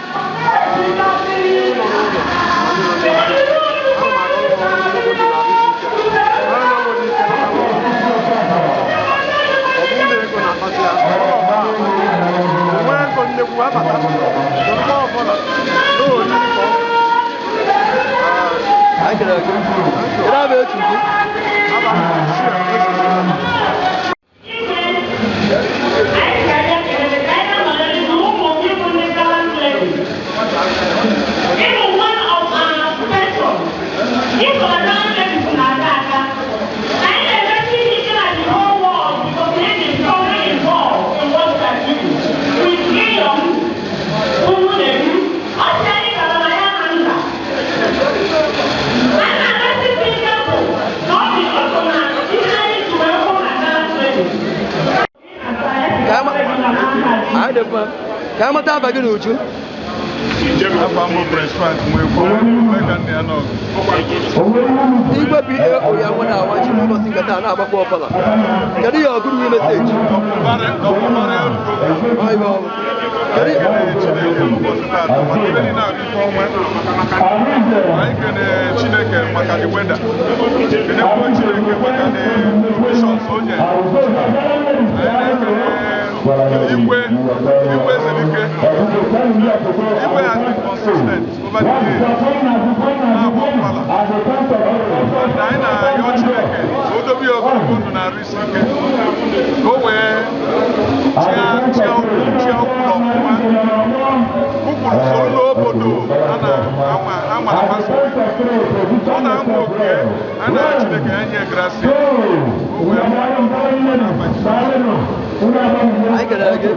Speaker 2: Ka amata aba gị n'uju. Igwe PA Oyanwa na-awa ji n'ụbọchị nke taa na-agbakwa ọfala. Kedu ihe ọgụrụ ihe meseji?
Speaker 19: Anyị kene Chineke maka the weather, kenekwa Chineke maka the provisions o nyere. Anyị na-ekele Igwe Igwe Ezedike. Igwe has been consistent over the years. Na-agba ọfala. And anyị na-arịọ Chineke ka o dobe ya ogologo ndụ na arụ isi ike ka o wee chịa chịa chịa ụkwụrụ ọfụma. Ụkwụrụ soro n'obodo a na-anwa anwa na masị. Ọ na-anwa oke a na Chineke ya nye gracia. O wee n'afa Jizọs.
Speaker 2: Anyị kelere gị.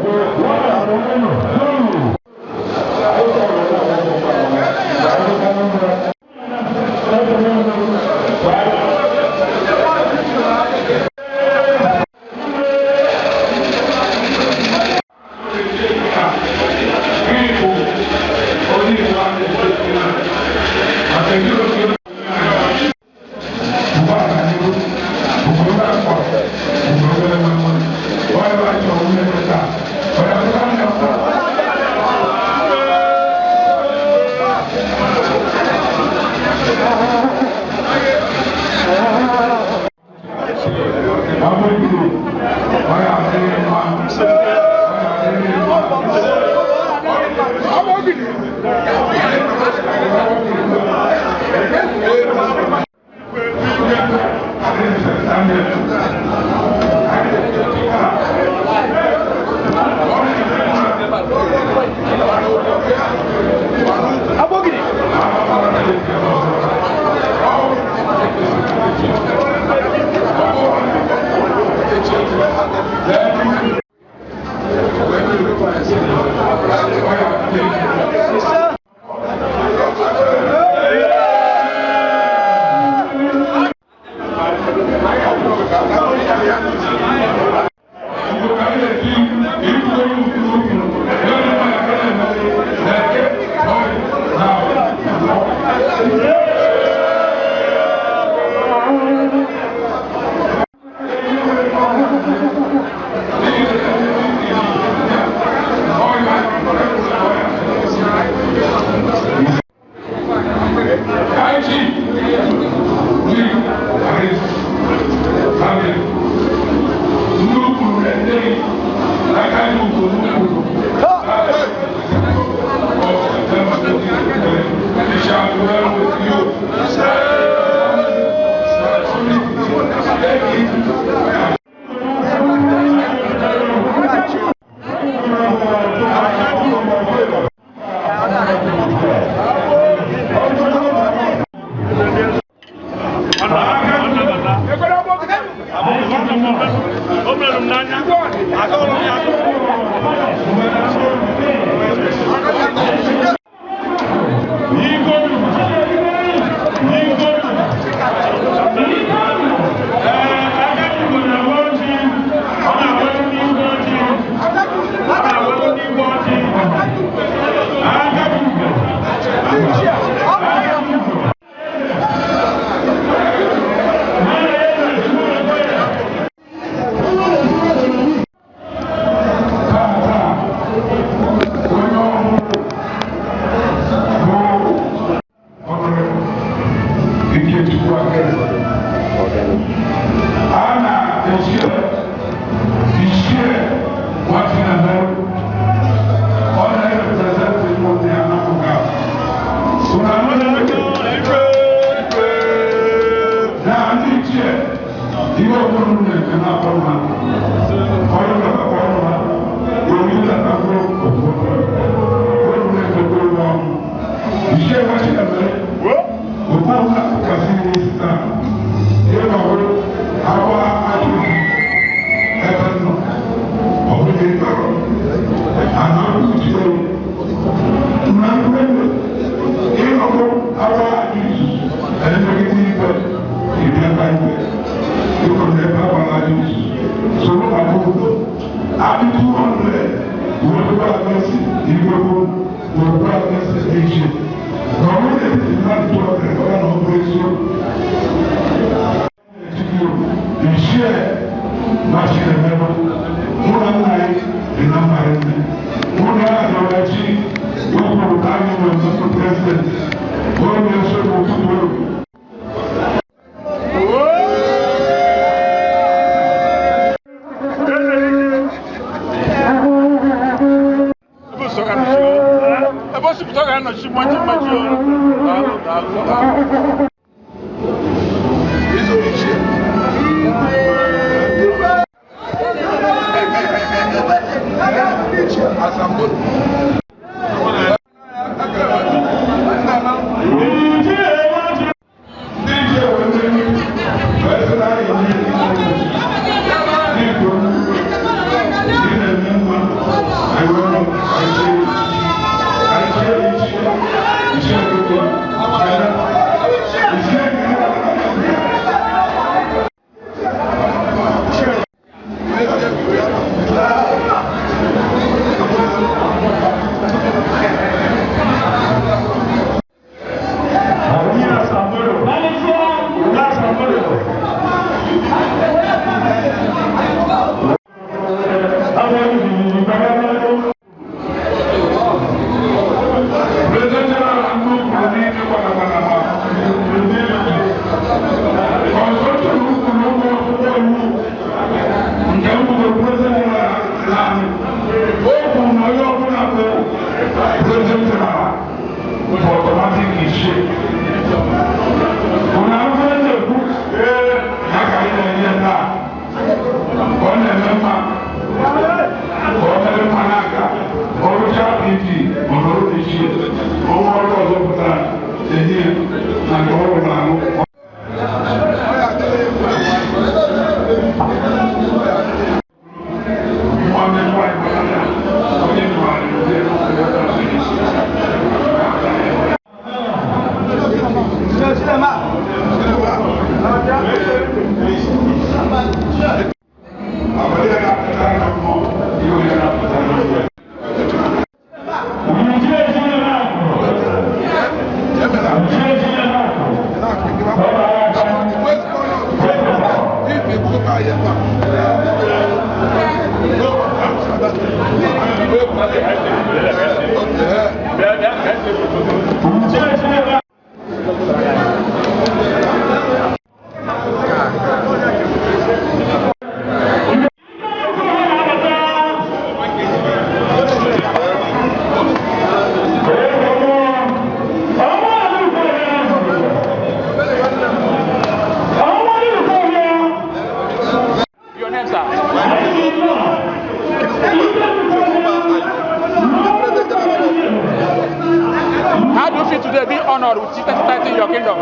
Speaker 11: How do you feel today being honored with Jesus title in your kingdom?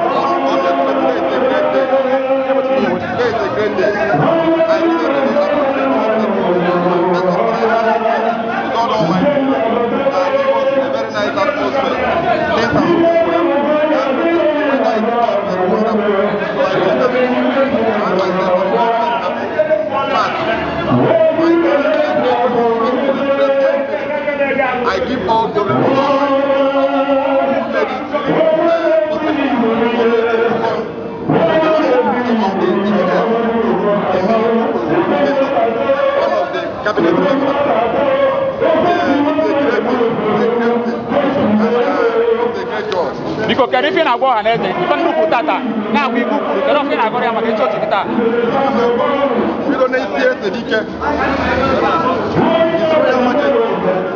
Speaker 20: Today is a great day. I really, really appreciate God Almighty. Give us a very nice atmosphere. Things are moving well. And the weather itself is wonderful. So I really and myself am very, very happy. In fact, my parents are grateful to the president. I give all glory to God Almighty who made it possible for me to become the chief of the Ichie in one of the cabinet members. It's a great thing, and it's a great joy.
Speaker 11: Biko kedu ife ị na-agwa ọha na eze ife nnukwu tata na-agwa igwe kwuru kedu ife ị na-agọrọ ya maka echi otu gị taa?
Speaker 20: Bido n'isi eze dike His Royal Majesty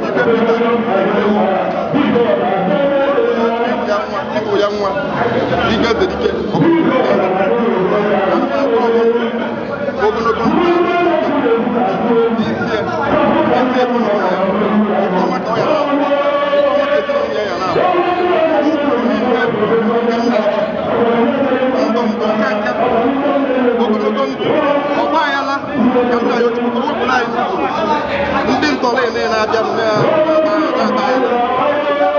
Speaker 20: Igwe Peter ịbụ ya nwa Igwe eze dike ogologo ndụ n'isi isi ezinụlọ ya ife ọma ka ọ ya na-abụ ife ọma ka ezinụlọ ya ya na-abụ ukwu niile nke m na-achị ndụ ndụ nka nka ogologo ndụ ọgba aghara ka m na-ayọ Chukwu ka o wepụrụ anyị n'usoro ndị ntọrọ ene na-abịa na-ata anyị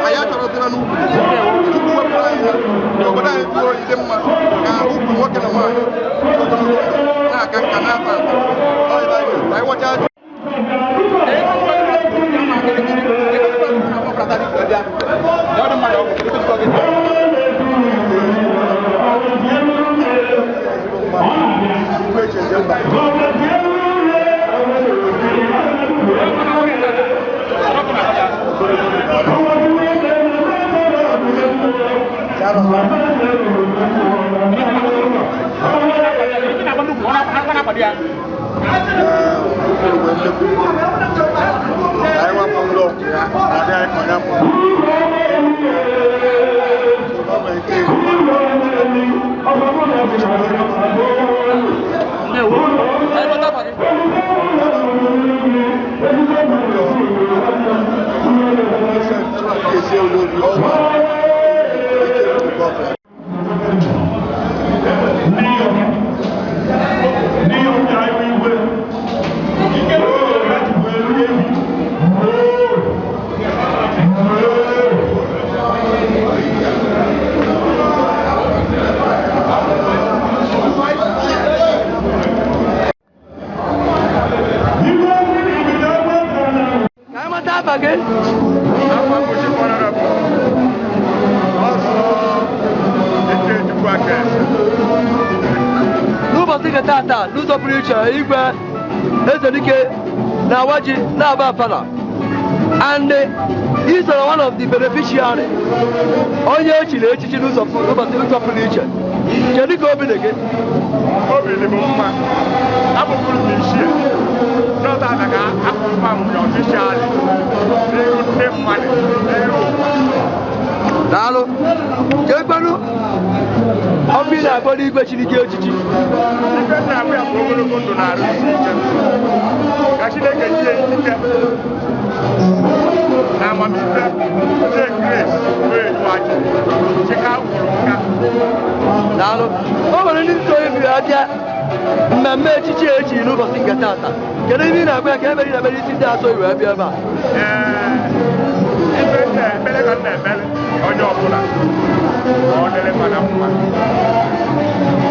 Speaker 20: anyị achọrọzira n'ukwu Chukwu wepụrụ anyị ha ka obodo anyị tụọ oyi dị mma ka ukwu nwoke na nwaanyị ogologo ndụ na-aka nka na-ata ata ọ ebe anyị na-ekwu anyị wachaa
Speaker 11: Anyị
Speaker 2: afa gị?
Speaker 21: Afa m bụ Chief Honorable Ọsọ Ikechukwu Akeze.
Speaker 2: N'ụbọchị nke tata n'ụzọ pụrụ iche igwe Ezedike na-awa ji na-agba afala and he's one of the beneficiary onye echiri echichi n'ụzọ ụbọchị ụzọ pụrụ iche. Kedu ka obi dị gị?
Speaker 21: Obi dị m mma. Abụbụrụ m ichie n'ọta aka ka akpụkpa m ya ọfishali n'ihu ndị mmadụ n'ihu ụwa.
Speaker 2: Daalụ. Ka ekpenu ọkụ ị na-akpọ n'igwe chiri gị echichi.
Speaker 21: Ife nna abụ ya bụ ogologo ndụ na arụ isi ike. Ka Chineke nye ikike na amamife nye grace wee ju chika gwụrụ nka.
Speaker 2: Daalụ. O nwere ndị nsonye biri abịa mmemme echichi echi n'ụbọchị nke tata. Kedu ihe ị na-agwa ya ka emere ị na-emere isi ndị asọ iwe bịa ebe a?
Speaker 21: Ife nna ekpere ka nna ekpere onye ọbụla ka ọ dịrị mma na mma.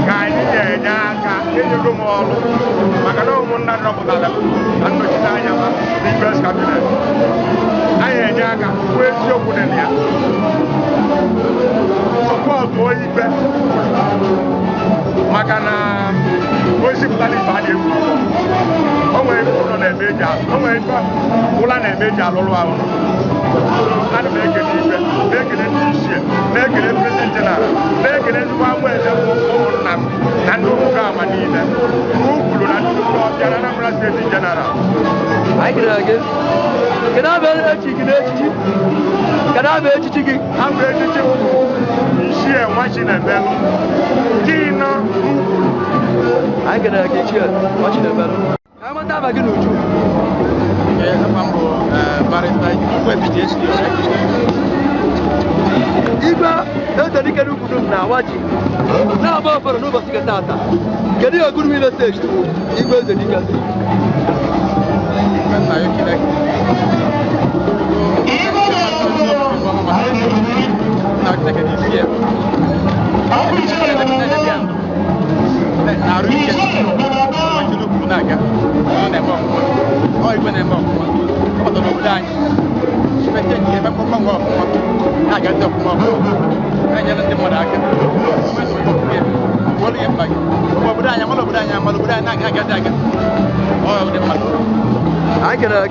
Speaker 21: Ka anyị na-enye aka enyego m ọrụ maka na ụmụnna nọpụtara na nnọchite anya ma n'Igwe's cabinet. Anyị enye aka kwuo eziokwu dị na ya. Sọpọtụ onye ikpe maka na ozi pụtara ife a na-ekwu. O nwere ife ụlọ na-eme eji alụ, o nwere ife ụla na-eme eji alụrụ ahụ. Ana m ekele ikpe, na-ekele ndị ichie, na-ekele president general, na-ekele ndị amụ eze ụmụnna m na ndị ụmụ ama niile, n'Ukwulu na ndị ọbịa na Anambra Steeti general.
Speaker 2: Anyị kelere gị. Kedu abụ echi gị n'echichi? Kedu abụ echichi gị?
Speaker 21: Abụ echichi m bụ Ichie Nwa Chinemelụ, Dino Ukwulu.
Speaker 2: Anyị kelere gị Ichie Nwa Chinemelụ. Ka anyị mata aba gị n'uju. Igwe Ezedike n'Ukwulu na-awa ji na-agba ọfọrọ n'ụbọchị nke tata. Kedu ihe goodwill message to Igwe Ezedike? Anyị kelere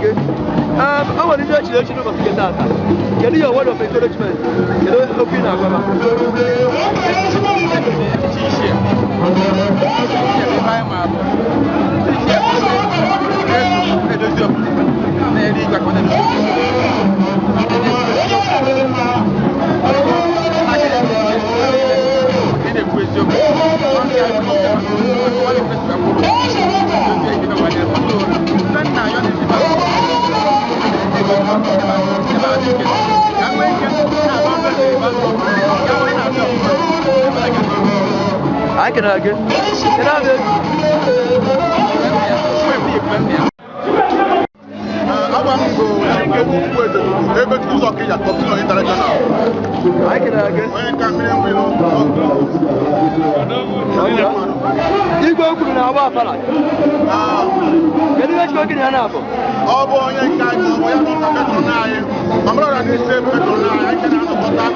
Speaker 2: gị. O nwere ndị echiri echi n'ụbọchị nke tata. Kedu ihe word of encouragement? Kedu okwu ị na-agwa ha? Anyị kelere gị. Kedu abụ
Speaker 20: Agwa m bụ ebe ụzọ Ọkịja Kọpịnọ International.
Speaker 2: Anyị kelere gị.
Speaker 20: Onye nka mmiri nwere
Speaker 2: Igwe Ukwulu na-agba afala. Kedu ihe jikọ gị na ya na-abụ?
Speaker 20: Ọ bụ onye nke anyị ọ bụ ya bụ petron anyị. Ọ bụrụ na n'isi petron anyị anyị na-anọkọta.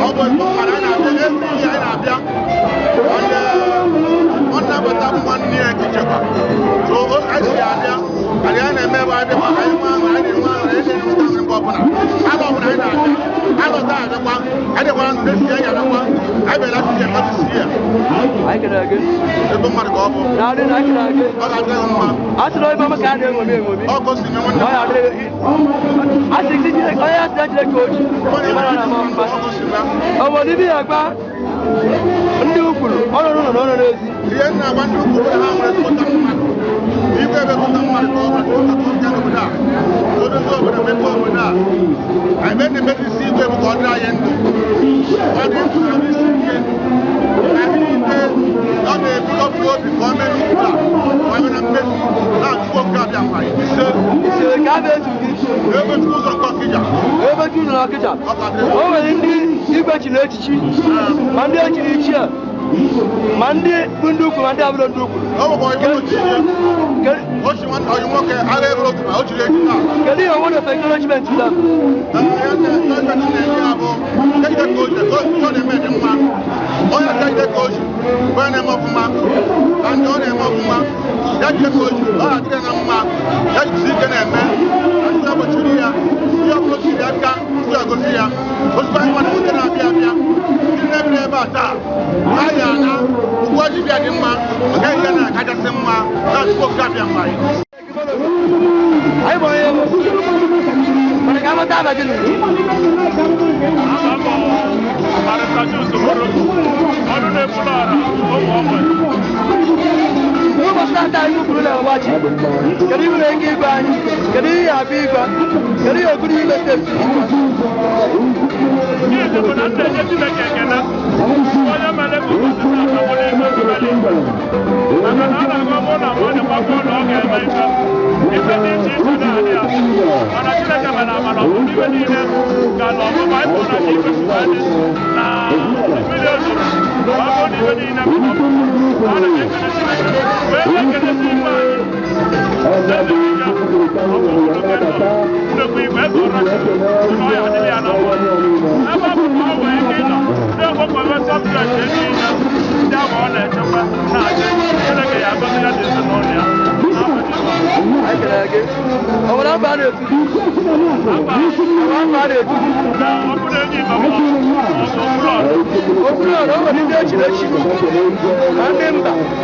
Speaker 20: Ọ bụ mmadụ anyị na-abịa every year anyị na-abịa. Ọ na-abata nwanne ya ichekwa. So anyị si abịa, anyị na-eme ebe anyị bịa anyị nwe aṅụrị, anyị na-enwe aṅụrị, anyị na-enweta aṅụrị mgbe ọbụla. Alọ ọbụla anyị na-abịa, alọta abịakwa, anyị dịkwara ndụ n'esi anyị abịakwa, anyị bịara last year, not this year.
Speaker 2: Anyị kelere gị.
Speaker 20: Ebe mmadụ ka ọ bụ.
Speaker 2: Daalụ na anyị kelere gị.
Speaker 20: Ọ ga-adịrị gị mma.
Speaker 2: A sị na ebe ọma ka a na-eṅomi eṅomi.
Speaker 20: Ọ gosi na nwanne
Speaker 2: Ọ ya adịrị gị. A sị gị Chineke, onye asị na Chineke oji. Mara na ama mma. O nwere ibe ya gba ndị Ukwulu, ọ nọ n'ụlọ na ọ nọ n'ezi.
Speaker 20: Ihe m na-agwa ndị Ukwulu bụ na ha nwere ezigbo mmadụ. Igwe ebe gụta mmadụ ka ọ bụ ka ọ bịa n'obodo a. Ka o dozie obodo mepee obodo a. Anyị mee na-emezi isi igwe bụ ka ọ dịrị anyị ndụ. Ọ dị ndụ na isi ike. Na ihe ọ na-ebu obi obi ka ọ mee n'Ukwulu a. Ka ọ mee na mmezu na-achụkwu oke abịa mma. Ise.
Speaker 2: Ise ka a na-ezu gị.
Speaker 20: Ebe Chukwu ụzọ nke Ọkịja.
Speaker 2: Ebe Chukwu ụzọ Ọkịja. O nwere ndị igwe chiri echichi ma ndị echiri ichie ma ndị bụ ndị ukwu ma ndị abụrụ ndị ukwu.
Speaker 20: O chiri nwoke agha eburu otu ma o chiri echi taa.
Speaker 2: Kedu ihe word of encouragement to them? Kedu ihe nwere ike ịgwa anyị? Kedu ihe abịa ịgwa? Kedu ihe okwu n'ime steeti?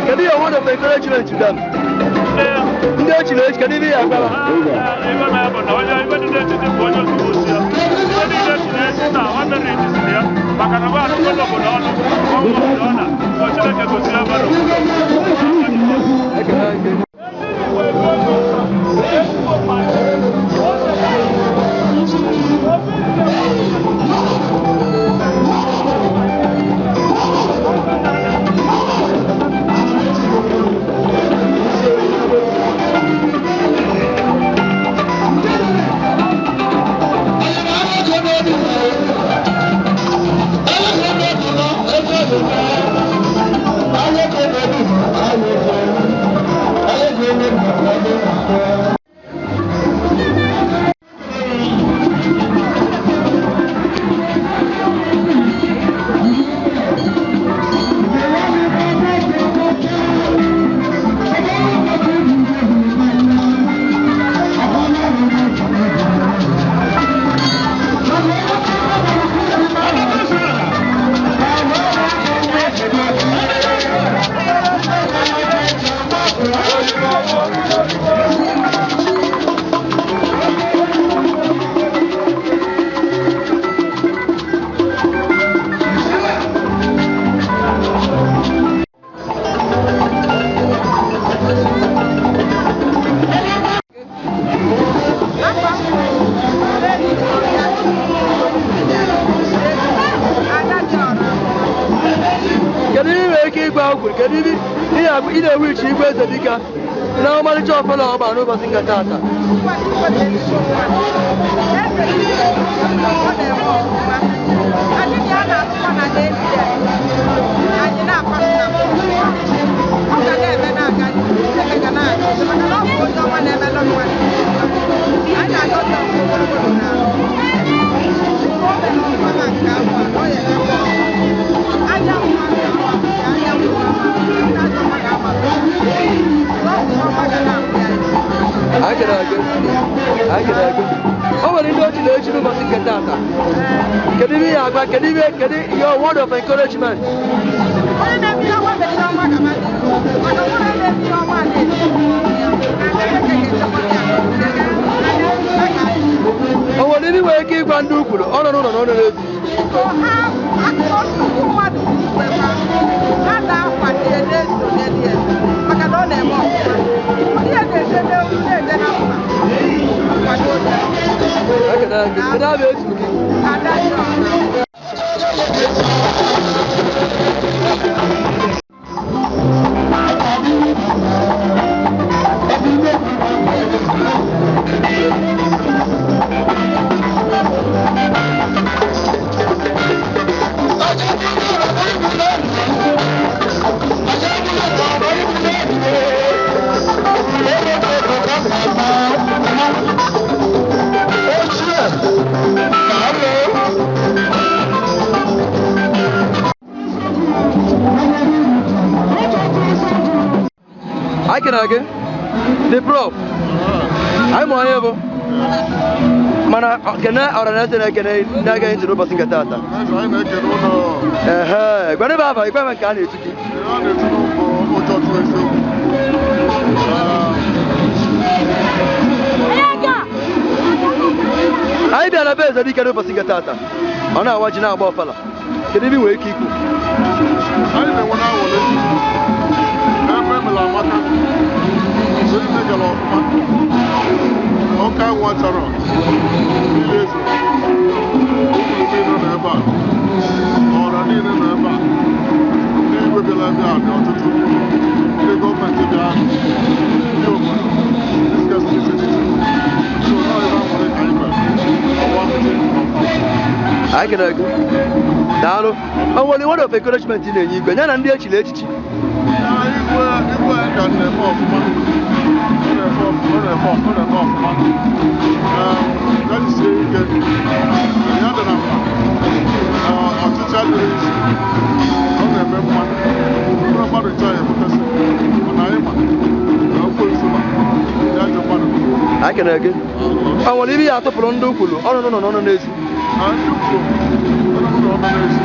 Speaker 2: Kedu ihe word of encouragement to them? Ndị echiri echi, kedu ihe ya gwara? Kedu ihe nwere ike ịgwa okwu? Kedu ihe ị na-ewichi Igwe Ezedike na ọmarịcha ọfala ọgba n'ụbọchị nke taata? O nwere ndị ochi na-echi n'ụbọchị nke taata. Kedu ihe ya agwa? Kedu ihe kedu your word of encouragement? O nwere ndị nwere ike ịgwa ndị ukwuru ọ nọ n'ụlọ na ọ nọ n'ezi?
Speaker 1: Thank you.
Speaker 2: Anyị kene gị. The Prof. Anyị ma onye bụ. Mana kene ọra na eze na-ekene na-agaghị ntị n'ụbọchị nke taata.
Speaker 10: Anyị na-ekene ụlọ.
Speaker 2: Ehe, gwara ebe afa ikwe nke a na-etu gị.
Speaker 10: A na-etu n'ụbọ ụjọ tụrụ eziokwu.
Speaker 2: Anyị bịara be eze dike n'ụbọchị nke taata. Ọ na-awa ji na-agba ọfala. Kedu ebe ị nwere ike ikwu?
Speaker 10: Anyị na-enwe n'awọle ebe emela amaka mgbe niile gara ọfụma. Ọka nwa chọrọ mmiri ezo ụkwụrụ niile nọ ebe a, ọra niile nọ ebe a, ndị igwe bịara ebe a dị ọtụtụ, ndị gọọmenti bịa, ndị obodo dịgasị iche iche. So nọọ ebe aṅụrị ka anyị mere ọwa mmiri ọfụma.
Speaker 2: Anyị kene gị. Daalụ. O nwere word of encouragement ị na-enye igwe ya na ndị echiri echichi?
Speaker 10: Igwe, igwe ka na-eme ọfụma. Ọ na-eme ọfụma, ọ na-eme ọfụma, ọ na-eme ọfụma. Ya jisie ike, ya dị na mkpa. Ọchịchị adịrị isi, ọ na-eme mma. Ụlọ mmadụ nche ya ebutesị, mana anyị ma na okwu ma ya ajọ mmadụ.
Speaker 2: Anyị kene gị. O nwere ibe ya atụpụrụ ndị ukwulu ọnụnụ nọ n'ọnụ n'ezi?
Speaker 10: Na ndị ukwulu ọnụnụ nọ n'ọnụ n'ezi,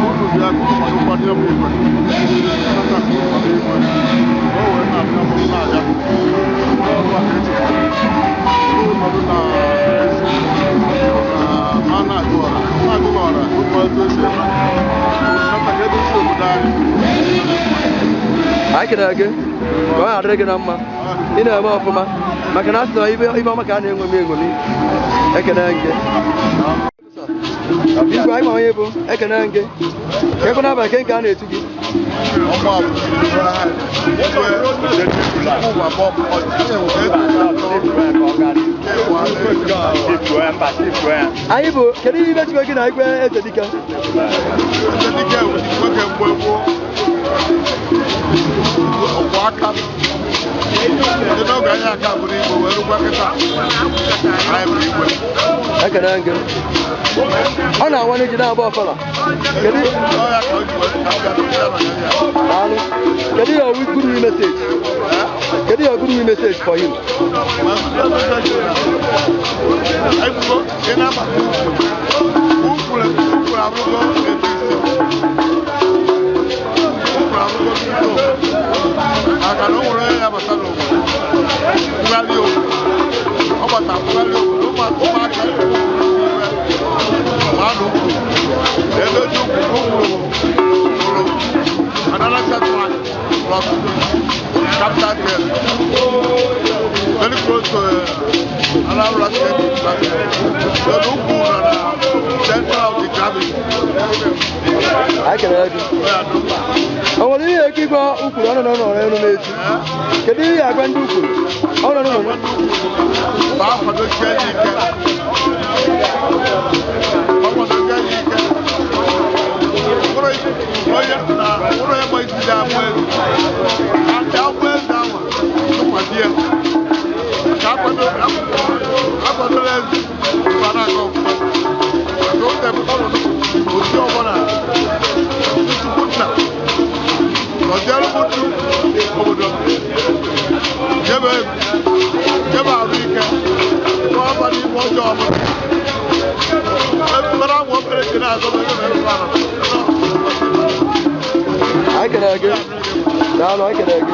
Speaker 10: unu bịa ka unu kwado ya bụ igwe. Nnata ka unu kwado igwe. Ka o wee na-abịa bụrụ na-aga. Ọrụ a ka echekwa. Unu nọdụ na ezi na a na-agụ ọra. Na-agụ ọra, unu ma etu esi eme. Nnata ka edozi obodo anyị.
Speaker 2: Anyị kene gị. Ka ọ ghara gị na mma. Ị na-eme ọfụma. Maka na a sị na ibe ibe ọma ka a na-enwomi enwomi. Ekene gị. Igwe, anyị ma onye bụ. Ekene gị. Ekwe n'abalị ke nke a na-etu gị.
Speaker 10: Ọmọ àbúrò ụwa bọm
Speaker 2: Anyị bụ kedu ihe ibe chikwa gị na igwe eze dike?
Speaker 10: Eze dike nwoke mgbe gboo ọkwụ aka ndị n'oge anyị aka bụrụ igwe wee rukwa kịta anyị bụ igwe.
Speaker 2: Ekene gị. Ọ na-awa n'iji na-agba ọfala. Kedu
Speaker 10: Ọ ya ka o ji wee ka m bịa na ya.
Speaker 2: Daalụ. Kedu your good message? Kedu your good message for him?
Speaker 10: Ebubo ị na-abata ukwuru, ukwuru abụgo ebe isi ukwuru abụgo tuto, maka na o nwere onye ya bata n'obodo kwugharị obodo, ọ bata kwugharị obodo, ụmụaka ma na ukwuru edozi ukwu ukwuru kwuru another settlement from capital hill, very close to Anambra State University. So the ukwu nọ na center of the gravity.
Speaker 2: Anyị kelere gị. O nwere ihe eke ịgwa ukwuru ọnụ nọ n'ọrụ n'echi? Kedu ihe agwa ndị ukwuru ọnụ nọ n'ọrụ?
Speaker 10: Ma akwadosie ya ike. Akwadosie ya ike. Onye na ụlọ ya gba isi ya abụ eze. Aka abụ eze ahụ tụkwasị ya. Ka akwadola eze mgbe na-aga ọfụma. Maka o debụta ọnọdụ otu ọbụla Chukwu nna nọziere m ndụ obodo jebe jebe arụ ike n'ọba n'ime ọjọọ ọbụla. Ebubara ụmụ obere ji na-azọ ebe ebe ala.
Speaker 2: Anyị kelere gị. Daalụ, anyị kelere gị.